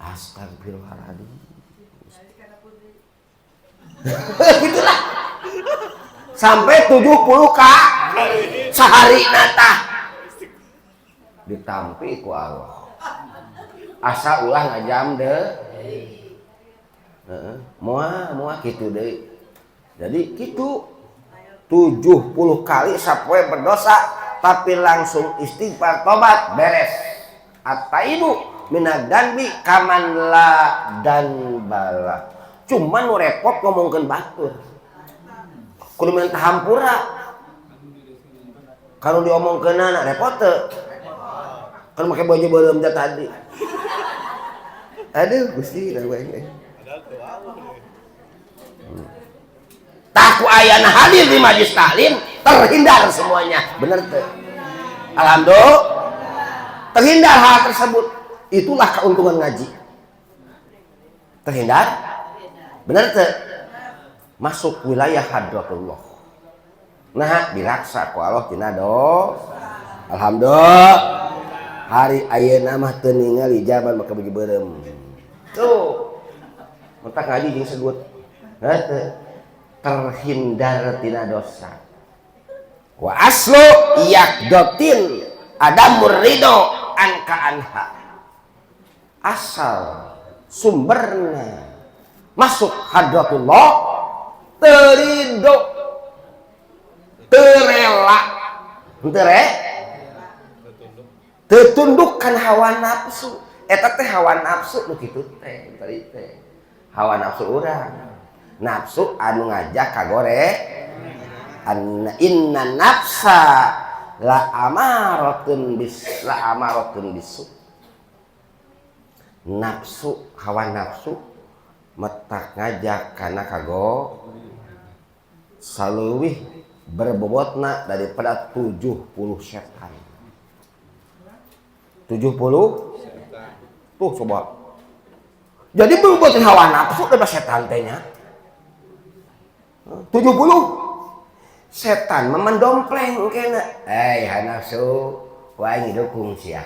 Astagfirullahaladzim. Gitulah. Sampai 70 ka sehari natah ditampi ku Allah. Asa ulah ngajam deh. Heeh, moal kitu deui. Jadi kitu 70 kali sapoe berdosa tapi langsung istighfar tobat beres. At-taibu minad-dzanbi kaman la dzanbalah. Cuman nu repot ngomongkeun batur. Kudu minta hampura. Kalau diomongkeunana repot teu? Kan make baju beureum teh tadi. Aduh Gusti lawe. Tah ku ayana hadir di majlis taklim terhindar semuanya. Bener teu? Alhamdulillah. Terhindar hal tersebut. Itulah keuntungan ngaji. Terhindar? Bener teu? Masuk wilayah hadratullah. Nah, dilaksa ku Allah tina dosa. Alhamdulillah. Hari ayeuna mah teu ningali jaman make baju beureum. Tuh. Mentak ngaji jeung segut. Heuh, terhindar tina dosa. Wa aslu yaqdatin adamur ridho anka anha. Asal sumberna masuk hadratullah terido terela tere tertundukkan hawa nafsu. Eta teh hawa nafsu nu kitu teh tadi teh hawa nafsu urang, nafsu anu ngajak kagore. Inna nafsa la amaratun bis la amaratun bisu. Nafsu hawa nafsu metak ngajak kana kago saleuwih berbobotna daripada 70 setan. 70 tuh coba. Jadi berbuat hawa nafsu daripada setan teh nya. 70 setan memendompleng kena. Eh nafsu ku aing dukung sia.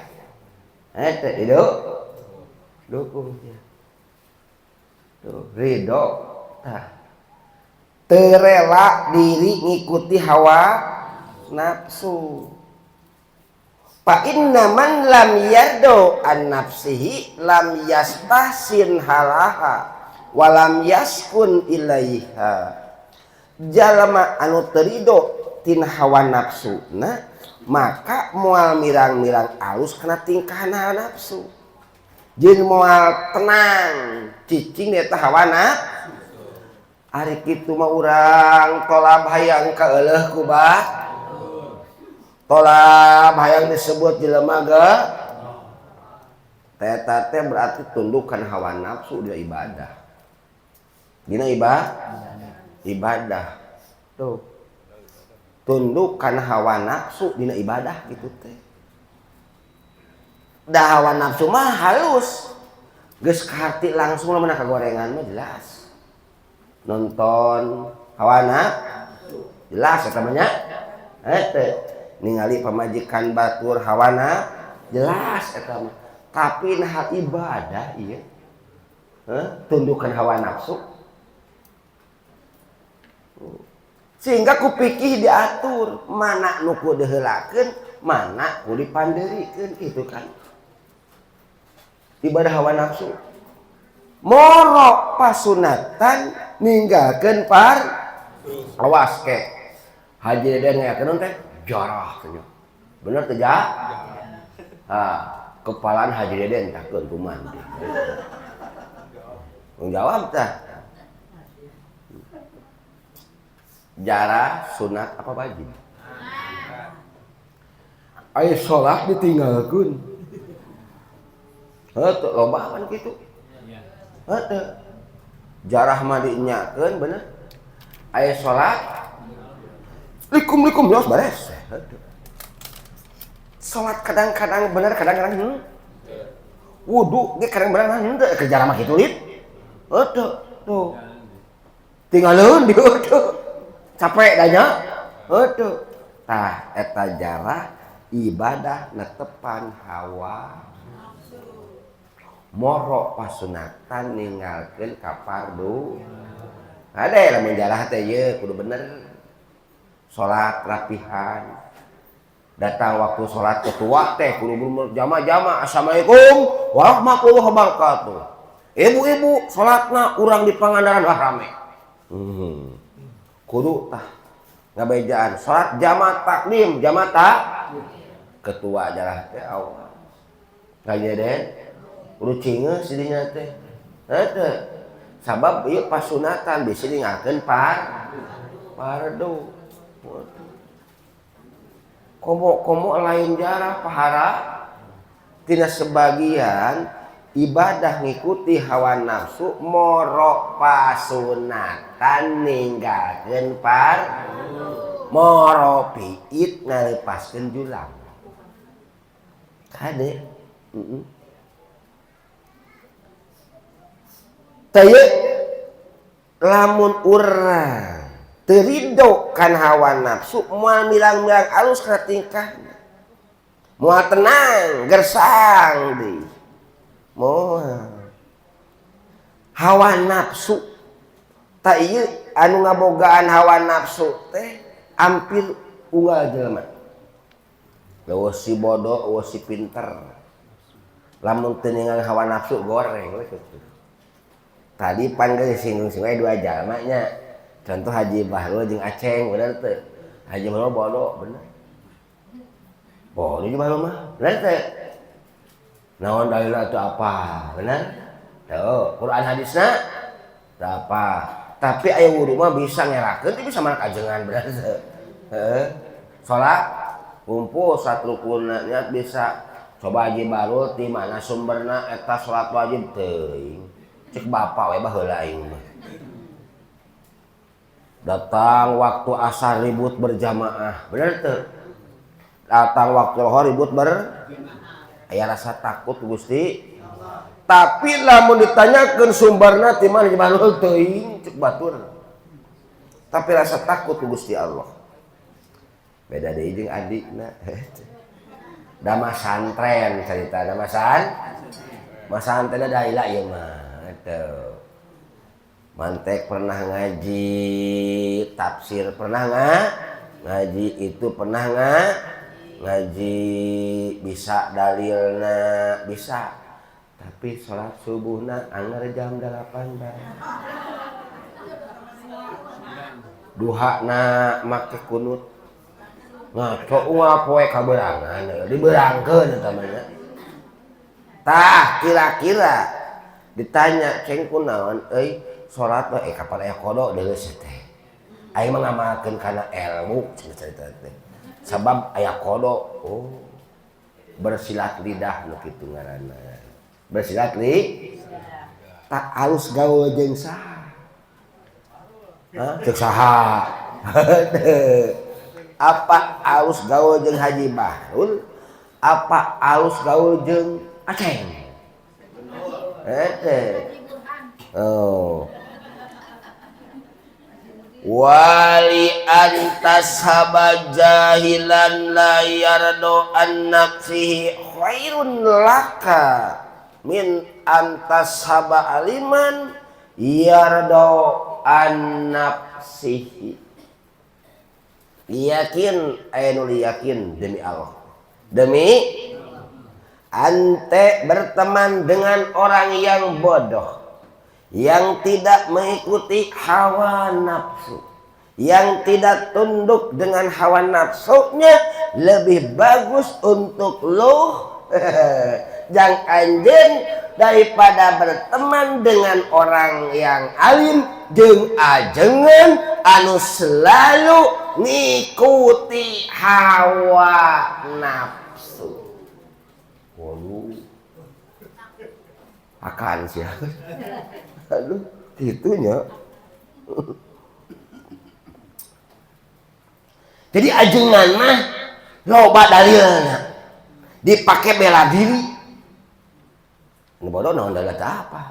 Eta hidup dukung sia. Tuh, ridho. Tah. Teu rela diri ngikuti hawa nafsu. Fa inna man lam yardo an nafsihi lam yastahsin halaha wa lam yaskun ilaiha. Jalma anu teu ridho tina hawa nafsuna maka moal mirang-mirang alus kana tingkahna nafsu. Jeung moal tenang cicing eta hawa nafsu. Ari kitu mah urang tolab hayang kaeuleuh ku bah. Tolab hayang disebut jelema ge. Eta teh berarti tundukan hawa nafsu dina ibadah. Dina ibadah. Tuh. Tundukan hawa nafsu dina ibadah gitu teh. Da hawa nafsu mah halus. Geus kaharti langsung lamun ka gorengan mah jelas. Nonton hawa nafsu jelas eta mah nya. Eta ningali pamajikan batur hawa nafsu jelas eta mah. Tapi nah ibadah ieu. Tundukan hawa nafsu. Sehingga ku pikih diatur mana nu kudu diheulakeun, mana kudu dipandeurikeun gitu kan. Ibadah hawa nafsu. Moro pasunatan ninggalkeun par awas ke. Haji Deden ngayakeun teh jarah cenah. Bener teh ja? Ha, kepalaan Haji Deden takkeun kumaha. Jawab tah. Jarah sunat apa wajib? Ayo sholat ditinggalkeun. Heuh teu loba kan kitu. Heuh teu. Jarah mah dinyakeun bener. Ayo sholat likum-likum geus beres. Sholat kadang-kadang bener kadang-kadang wudu ge kadang bener henteu ke jarah mah kitu lit. Heuh teu. Tuh. Tinggalkeun di heuh. Capek dah nya. Heuh. Tah eta jarah ibadah netepan hawa moro pasunatan ninggalkeun ka fardu. Ade lamun jarah teh ieu kudu bener. Salat rapihan. Datang waktu salat ketua teh kudu bener jama-jama assalamualaikum warahmatullahi wabarakatuh. Ibu-ibu salatna urang di Pangandaran wah rame. Kudu tah ngabejaan salat jama taklim jama tak ketua jarah teh awas. Kaya den kudu cingeus dinya teh. Heuh. Sabab ieu pasunatan bisi ninggalkeun fardu. Komo-komo lain jarah pahara tina sebagian ibadah ngikuti hawa nafsu moro pasunatan ninggalkeun moro piit ngalepaskeun julang. Kade. Teu lamun urang teu ridho kan hawa nafsu moal milang-milang alus kana tingkahna. Moal tenang, gersang deui. Moal. Hawa nafsu ta ieu anu ngabogaan hawa nafsu teh ampir unggal jelema. Leuweuh si bodoh, leuweuh si pinter. Lamun teu ningali hawa nafsu goreng we kitu. Tadi pan geus singgung-singgung dua jalma nya. Contoh Haji Bahrul jeung Aceng bener teu? Haji Bahrul bodoh bener. Bodoh Haji Bahrul mah bener teu? Naon dalilna teu apa? Bener? Tuh, Quran hadisna teu apa. Tapi aya wudu mah bisa ngerakeun teh bisa manak ajengan bener teu? Heeh. Salat kumpul satu rukunna niat bisa. Coba Haji Bahrul ti mana sumberna eta salat wajib teuing. Cek bapak we baheula aing mah. Datang waktu asar ribut berjamaah, bener teu? Datang waktu lohor ribut aya rasa takut Gusti. Tapi lamun ditanyakeun sumberna ti mana Bahrul teuing cek batur. Tapi rasa takut ku Gusti Allah. Beda deui jeung adikna. Da masantren carita, da masantren da ila ieu mah. Tuh. Mantek pernah ngaji, tafsir pernah ngaji, itu pernah ngaji, bisa dalilna bisa. Tapi sholat subuhna anger jam 8 bae. Duhana make kunut. Ngaco unggal poe kaberangan, diberangkeun eta mah nya. Tah kira-kira ditanya ceng kunaon euy salat mah kapan aya qada deuleu teh. Aing mah ngamalkeun kana ilmu cenah carita teh. Sabab aya qada, oh bersilat lidah nu kitu ngaranna. Bersilat lidah. Tak alus gaul jeung saha? Hah? Ceuk saha? Apa alus gaul jeung Haji Bahrul? Apa alus gaul jeung Aceng? Oh. Wali antas haba jahilan la yardo an nafsihi khairun laka min antas haba aliman yardo an nafsihi. Yakin aya nu yakin demi Allah. Demi ante berteman dengan orang yang bodoh, yang tidak mengikuti hawa nafsu, yang tidak tunduk dengan hawa nafsunya, lebih bagus untuk lo jang anjeun daripada berteman dengan orang yang alim jeung ajengan anu selalu ngikuti hawa nafsu. Waduh, akan sih. Aduh, gitunya. Jadi ajengan mah loba dalilna. Dipake bela diri. Nu bodoh naon dalil teh apa?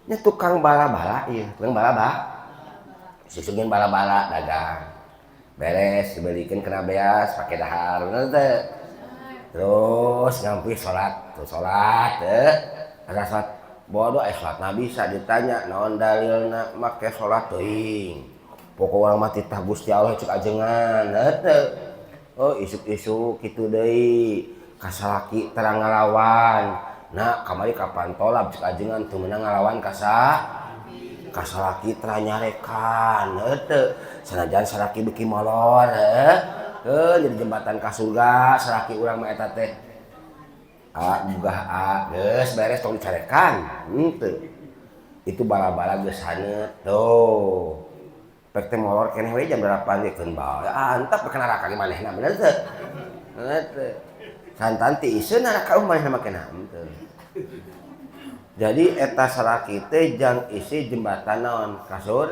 Nya tukang bala-bala ieu, tukang bala-bala. Susugeun bala-bala dagang. Beres dibelikeun kana beas pake dahar teh. Terus ngampi salat, terus salat teh. Asa salat bodoh salat bisa ditanya naon dalilna make salat teuing. Pokok urang mah titah Gusti Allah cek ajengan heuh. Oh isuk-isuk kitu deui ka salaki terang ngalawan. Nah kamari kapan tolab cek ajengan teu meunang ngalawan ka salaki terang nyarekan heuh. Sanajan salaki beuki molor heuh. Heuh jadi jembatan ka surga salaki urang mah eta teh. A bugah a geus beres tong dicarekan henteu. Itu bala-bala geus haneut tuh. Pek teh molor keneh we jam 8 ge keun bae. Antap ke neraka ge manehna bener teu? Heuh. Santan ti iseun neraka manehna mah kena henteu. Jadi eta salaki teh jang isi jembatan naon kasur.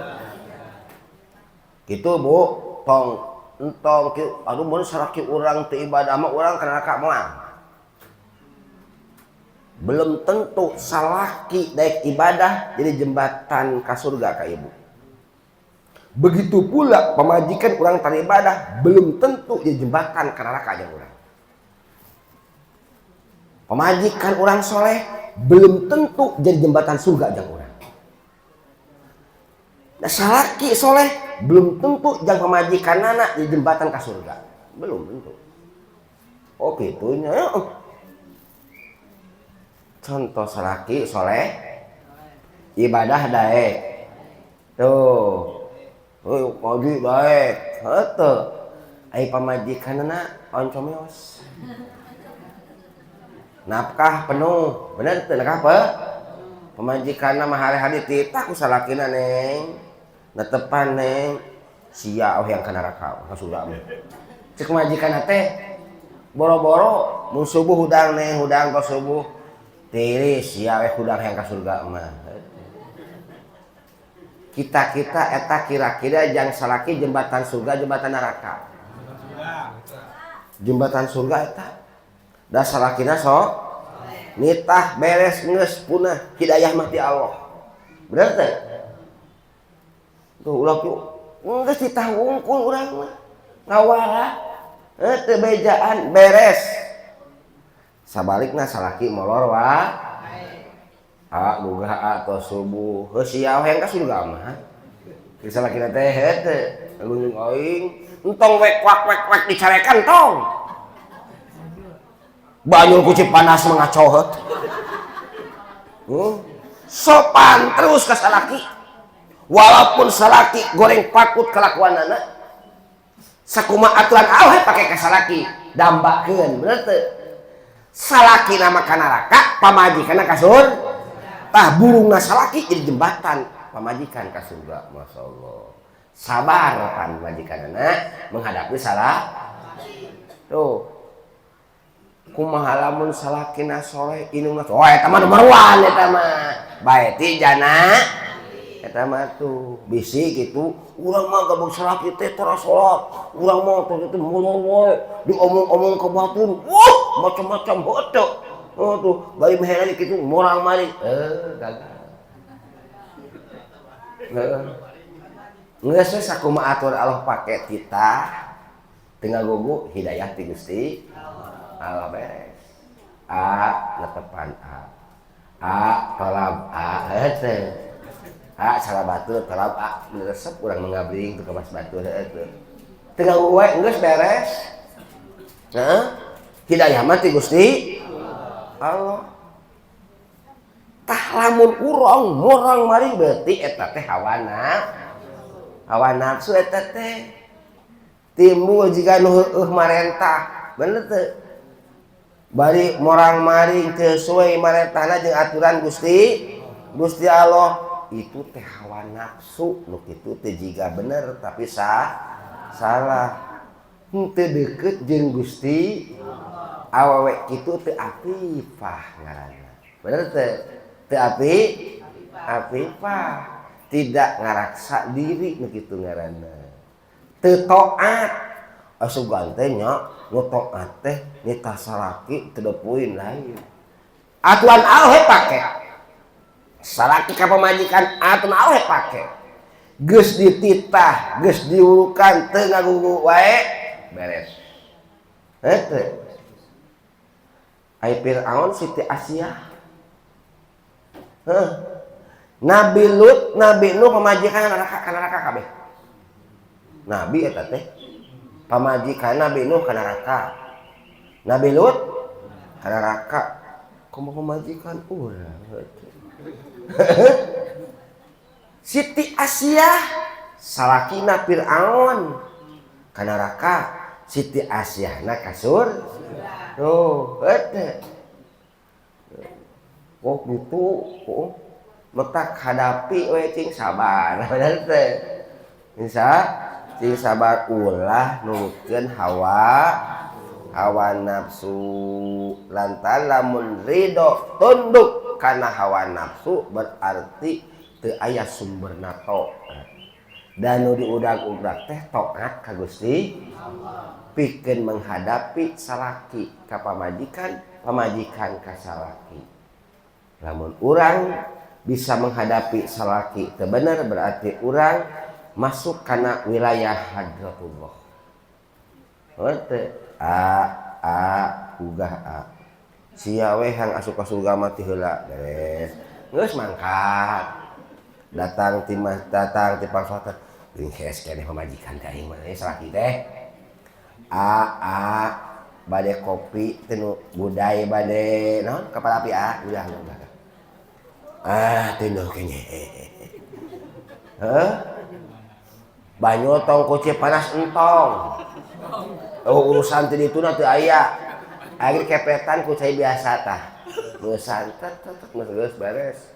Kitu Bu, tong entong kieu aduh mun salaki urang teu ibadah mah urang ka neraka moal. Belum tentu salaki daek ibadah jadi jembatan ka surga ka ibu. Begitu pula pamajikan urang tara ibadah belum tentu jadi jembatan ka neraka jeung urang. Pamajikan urang soleh belum tentu jadi jembatan surga jeung urang. Nah, salaki soleh belum tentu jang pamajikanana jadi jembatan ka surga. Belum tentu. Oh gitunya. Contoh salaki soleh ibadah daek. Tuh. Heuh, ngaji daek. Heuh. Ai pamajikanana oncomeos. Nafkah penuh, bener teu nafkah pe? Pamajikanna mah hari-hari titah ku salakina neng. Netepan neng. Sia oh yang ka neraka, ka surga mah. Cek majikanna teh boro-boro mun subuh hudang neng, hudang ka subuh. Tiris sia we hudang yang ka surga mah. Kita-kita eta kira-kira jang salaki jembatan surga jembatan neraka. Jembatan surga eta. Da salakina sok nitah beres geus punah hidayah mah ti Allah. Bener teh? Tuh ulah kieu geus titah wungkul urang mah. Ngawara teu bejaan beres. Sabalikna salaki molor wa. A gugah A tos subuh heuh sia hayang ka surga mah. Geus salakina teh heuh ngunjung aing entong wek wak wek wek dicarekan tong. Banyu kuci panas mengacau heuh. Sopan terus ka salaki. Walaupun salaki goreng pakut kelakuanana sakumaha aturan Allah pake ka salaki dambakeun bener teu? Salaki nama ka neraka, pamajikanna ka surga. Tah burungna salaki jadi jembatan pamajikan ka surga. Masya Allah. Sabar pan pamajikanana menghadapi salah. Tuh. Kumaha lamun salakina soleh indungna oh eta mah nomor 1 eta mah. Bae ti jana eta mah tuh bisi gitu urang mah gabung salaki teh tara salat urang mah teh teh mulung we diomong-omong ka batur wah macam-macam heuh oh tuh bari meh kitu morang maring gagal heeh geus we sakumaha aturan Allah pake titah teu ngagugu hidayah ti Gusti Allah beres A netepan A A tolab A heuh A salah batur tolab A resep urang mengabring tuh ke mas batur heuh teu ngagugu we geus beres heeh hidayah mah ti Gusti Allah. Tah lamun urang morang maring berarti eta teh hawa nafsu eta teh timbul jiga nu heueuh marentah bener teu bari morang maring teu sesuai marentahna jeung aturan Gusti Allah itu teh hawa nafsu nu kitu teh jiga bener tapi salah henteu deukeut jeung Gusti awewe kitu teu afifah ngaranna bener teu teu afifah tidak ngaraksa diri nu kitu ngaranna teu taat asugan teh nya nu taat teh nitah salaki teu depuin lain aturan Allah pake salaki ka pamajikan aturan Allah pake geus dititah geus diurukan teu ngagugu wae beres heuh. Ai Fir'aun Siti Asiah. Heuh. Nabi Lut, Nabi Nuh pamajikan neraka ka neraka kabeh. Nabi eta teh pamajikan Nabi Nuh ka neraka. Nabi Lut ka neraka. Kumaha pamajikan urang Siti Asiah salakina Fir'aun ka neraka, Siti Asiahna ka surga. Tuh, eta. Oh gitu, oh. Metak hadapi we cing sabar, bener teh. Bisa cing sabar ulah nurutkeun hawa nafsu lantaran lamun ridho tunduk kana hawa nafsu berarti teu aya sumberna taat. Dan nu diudag-udag teh taat ka Gusti Allah. Pikeun menghadapi salaki ka pamajikan, pamajikan ka salaki. Lamun urang bisa menghadapi salaki teu bener berarti urang masuk kana wilayah hadratullah. Heuh a a ugah a. Sia we hang asup ka surga mah ti heula beres. Geus mangkat. Datang ti datang ti pangsotan. Geus keneh pamajikan teh aing mah salaki teh. A a bade kopi teh nu budai bade naon kapal api a udah udah. Ah teu kenye. Heuh? Banyu tong kuci panas entong. Oh urusan ti dituna teu aya. Akhir kepetan ku cai biasa tah. Urusan tet tet geus beres.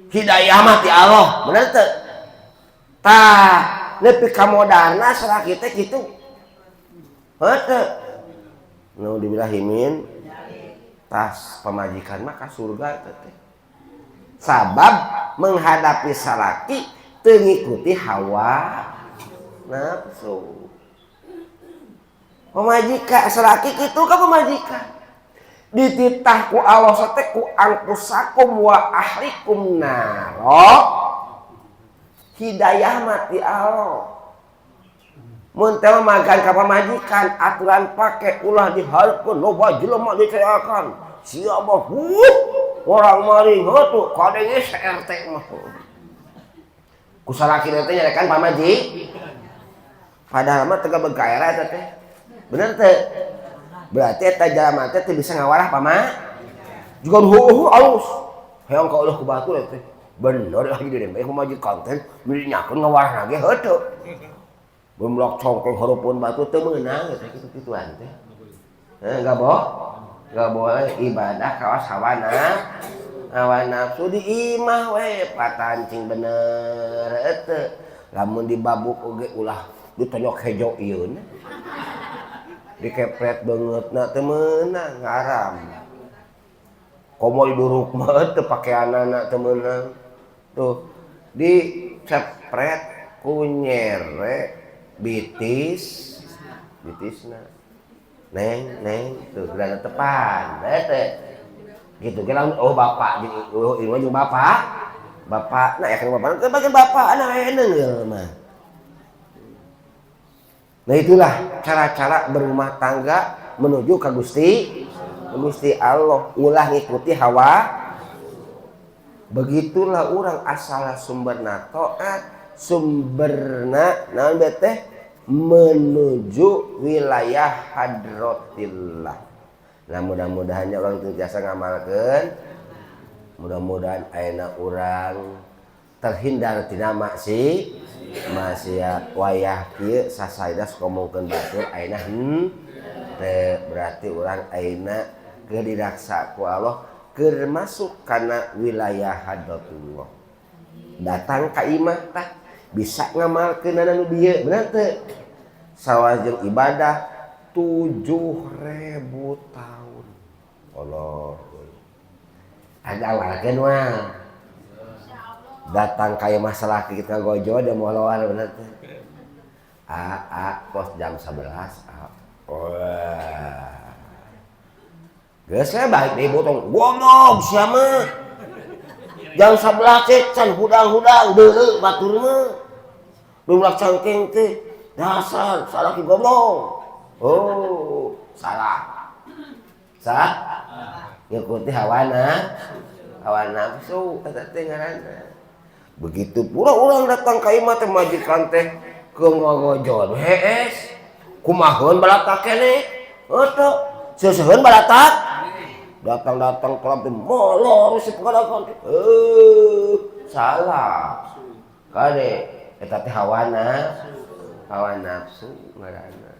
Hidayah mah ti Allah, bener teu? Tah, nepi ka modalna salaki teh kitu. Heuh teu? Nu dibilahimin tas pamajikan mah ka surga eta teh. Sabab menghadapi salaki teu ngikuti hawa nafsu. Pamajikan salaki kitu ka pamajikan. Dititah ku Allah teh ku angkusakum wa ahlikum naro. Hidayah mah ti Allah. Mun teh magan ka pamajikan aturan pake ulah dihareupeun loba jelema dicarekan. Sia mah huh. Orang maring heuh kadenge RT mah. Ku salaki teh nyarekan pamaji. Padahal mah teu gawe eta teh. Bener teh? Berarti eta jalma teh teu bisa ngawarah pama. Juga heuh alus. Hayang ka Allah ku batur teh. Bener lagi di dembe pamajikan teh minyakeun ngawarah ge heuh teu. Bemlok congkeng hareupeun batu teu meunang teh kitu-kituan teh. Heh enggak boh. Enggak boleh ibadah kawas hawa hawa nafsu di imah we patancing bener teu. Lamun dibabuk oge ulah ditonyok hejo ieu na. Dikepret beungeutna teu meunang haram. Komo diduruk mah teu pakeanana teu meunang. Tuh dicepret ku nyere bitis bitisna. Neng neng tuh geura tepan teh. Gitu ge lamun oh bapak jeung oh ieu jeung bapak. Bapak nah ya kan bapak teh bagian bapak nah aya neunggeul mah. Nah itulah cara-cara berumah tangga menuju ke Gusti Gusti Allah, ulah ngikuti hawa. Begitulah orang asal sumberna taat, sumberna naon teh menuju wilayah hadratillah. Nah mudah-mudahan orang teu tiasa ngamalkeun. Mudah-mudahan ayeuna urang terhindar tina maksiat wayah kieu sasaida ngomongkeun batur ayeuna teu berarti urang ayeuna keur diraksa ku Allah keur masuk kana wilayah hadratullah. Datang ka imah tah bisa ngamalkeunana nu bieu bener teu? Sawajeng ibadah 7.000 tahun. Allah. Ada awalkeun mah. Datang kaya masalah kita gojo dia mau lawan bener teh. A pos jam 11. A. Wah. Geus we balik deui botong. Goblok sia mah. Jam 11 teh can hudang-hudang deuleu batur mah. Lumlak cangkeng teh dasar salaki goblok. Oh, salah. Salah? Ngikuti hawa nafsu eta teh ngaranna. Begitu pula orang datang ka imah teh majikan teh keur ngogojon hees. Kumaheun balatak keneh? Heuh seuseun balatak. Datang-datang kelab teh molor si pegadakan teh. Salah. Kade eta teh hawa nafsu ngaranna.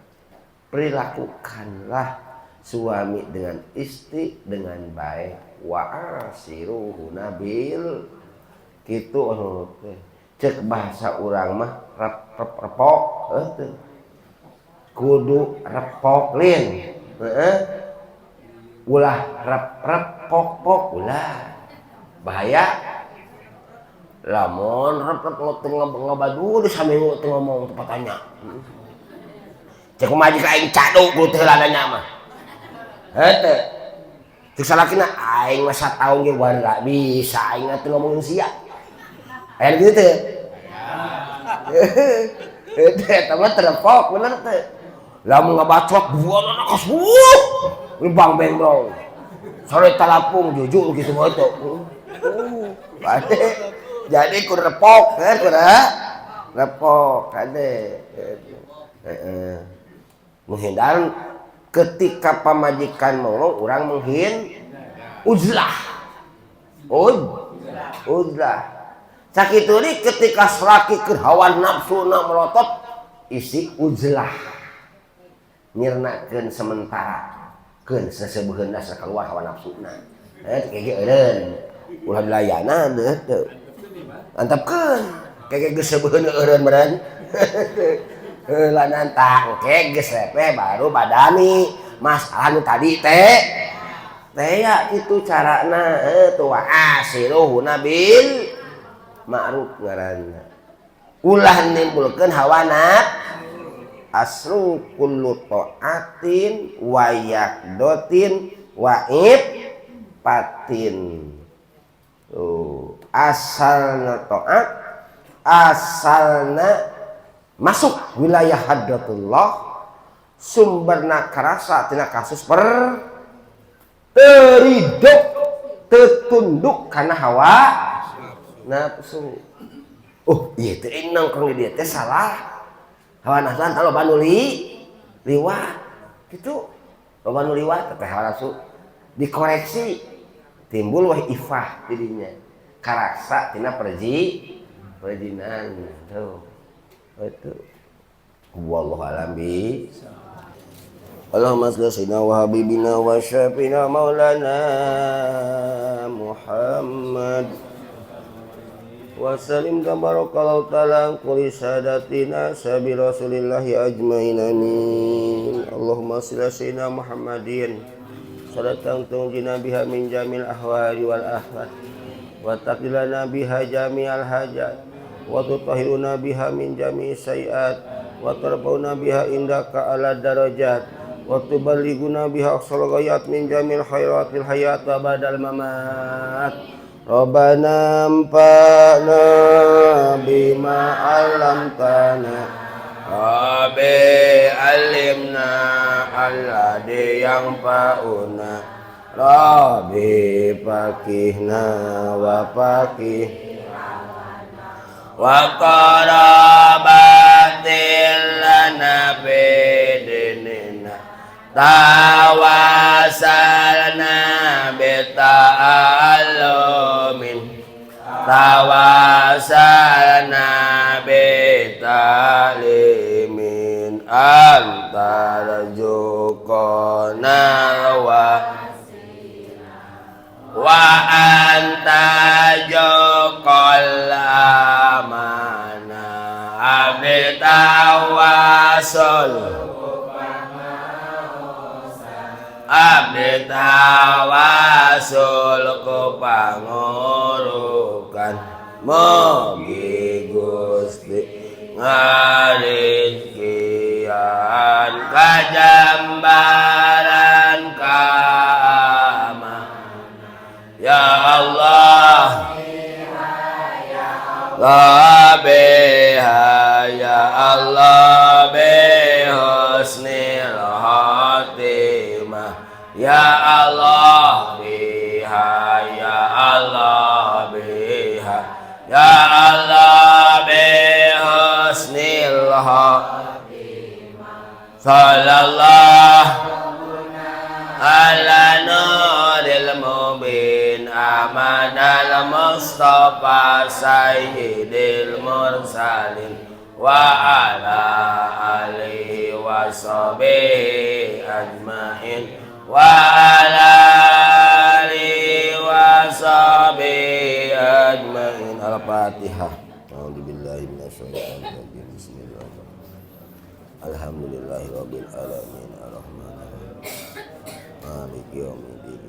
Perilakukanlah suami dengan istri dengan baik wa asiruhuna bil kitu teh. Cek bahasa urang mah rep repok heuh teh. Kudu repok lin. Heeh. Ulah rep repok pok ulah. Bahaya. Lamun rep rep teu ngabadu di saminggu teu ngomong teu patanya. Cek majikan aing caduk ku teu ladanya mah. Heuh teu. Cek salakina aing mah sataun ge gak bisa aing teu ngomongin sia. Aya gitu teu? Heuh eta mah terepok bener teu. Lamun ngabacot buana kasbuh. Bang beng bro. Sore talapung jujur gitu mah teu. Jadi ku repok kan ku repok kade. Heeh. Menghindar ketika pamajikan ngomong urang menghin uzlah. Uzlah. Sakitu deui ketika salaki keur hawa nafsuna melotot isi uzlah. Nyirnakeun sementara keun seseubeunna keluar hawa nafsuna. Kayak ge eureun. Ulah dilayanan teu. Antepkeun. Kayak geus seubeun eureun meureun. Heula nantang ke geus repeh baru badani masalah nu tadi teh. Teh ya kitu carana heuh wa asiruhuna bil ma'ruf ngaranna. Ulah nimbulkeun hawa nafsu. Asru kullu ta'atin wa yaqdotin wa ifatin. Tuh, asalna ta'at, asalna masuk wilayah hadratullah, sumberna karasa tina kasus per terido Teu tunduk kana hawa nafsu. Oh, ieu teh nongkrong di dieu teh salah. Hawa nafsu antara loba nu liwat gitu. Loba nu liwat teh hawa nafsu dikoreksi timbul wah ifah dirinya. Karaksa tina perjinan tuh. Itu. Wallahu a'lam bi. Allahumma shalli sayyidina wa habibina wa syafina maulana Muhammad wa sallim tabarakallahu ta'ala kulli sadatina sabi rasulillahi ajmain amin. Allahumma shalli sayyidina Muhammadin salatan tunjina biha min jamil ahwali wal ahwat wa taqilana biha jami'al hajat wa tutahhiruna biha min jami'is sayiat wa tarfa'una biha indaka ala darajat wa tuballighuna biha aqsal ghayat min jamil khairatil hayat wa badal mamat. Rabbana anfa'na bima 'allamtana Rabbi 'allimna alladhi yanfa'una Rabbi faqihna wa faqih wa qarabatil lana bidinina tawasalna bita'allumin tawasalna bita'limin antarjuqana wa anta juqal amana abdi tawasul abdi tawasul ku pangurukan mugi Gusti ngarizkian kajambaran kama ya Allah biha ya Allah bi husnil khatimah ya Allah biha ya Allah biha ya Allah bi husnil khatimah sallallahu ala nuril mubin amanal mustafa sayyidil mursalin wa ala alihi wa sahbihi ajmain wa ala alihi wa sahbihi ajmain. Al-Fatihah. A'udzubillahi minasyaitonir rajim. Bismillahirrahmanirrahim. Alhamdulillahirabbil alamin arrahmanirrahim. Maliki yaumiddin.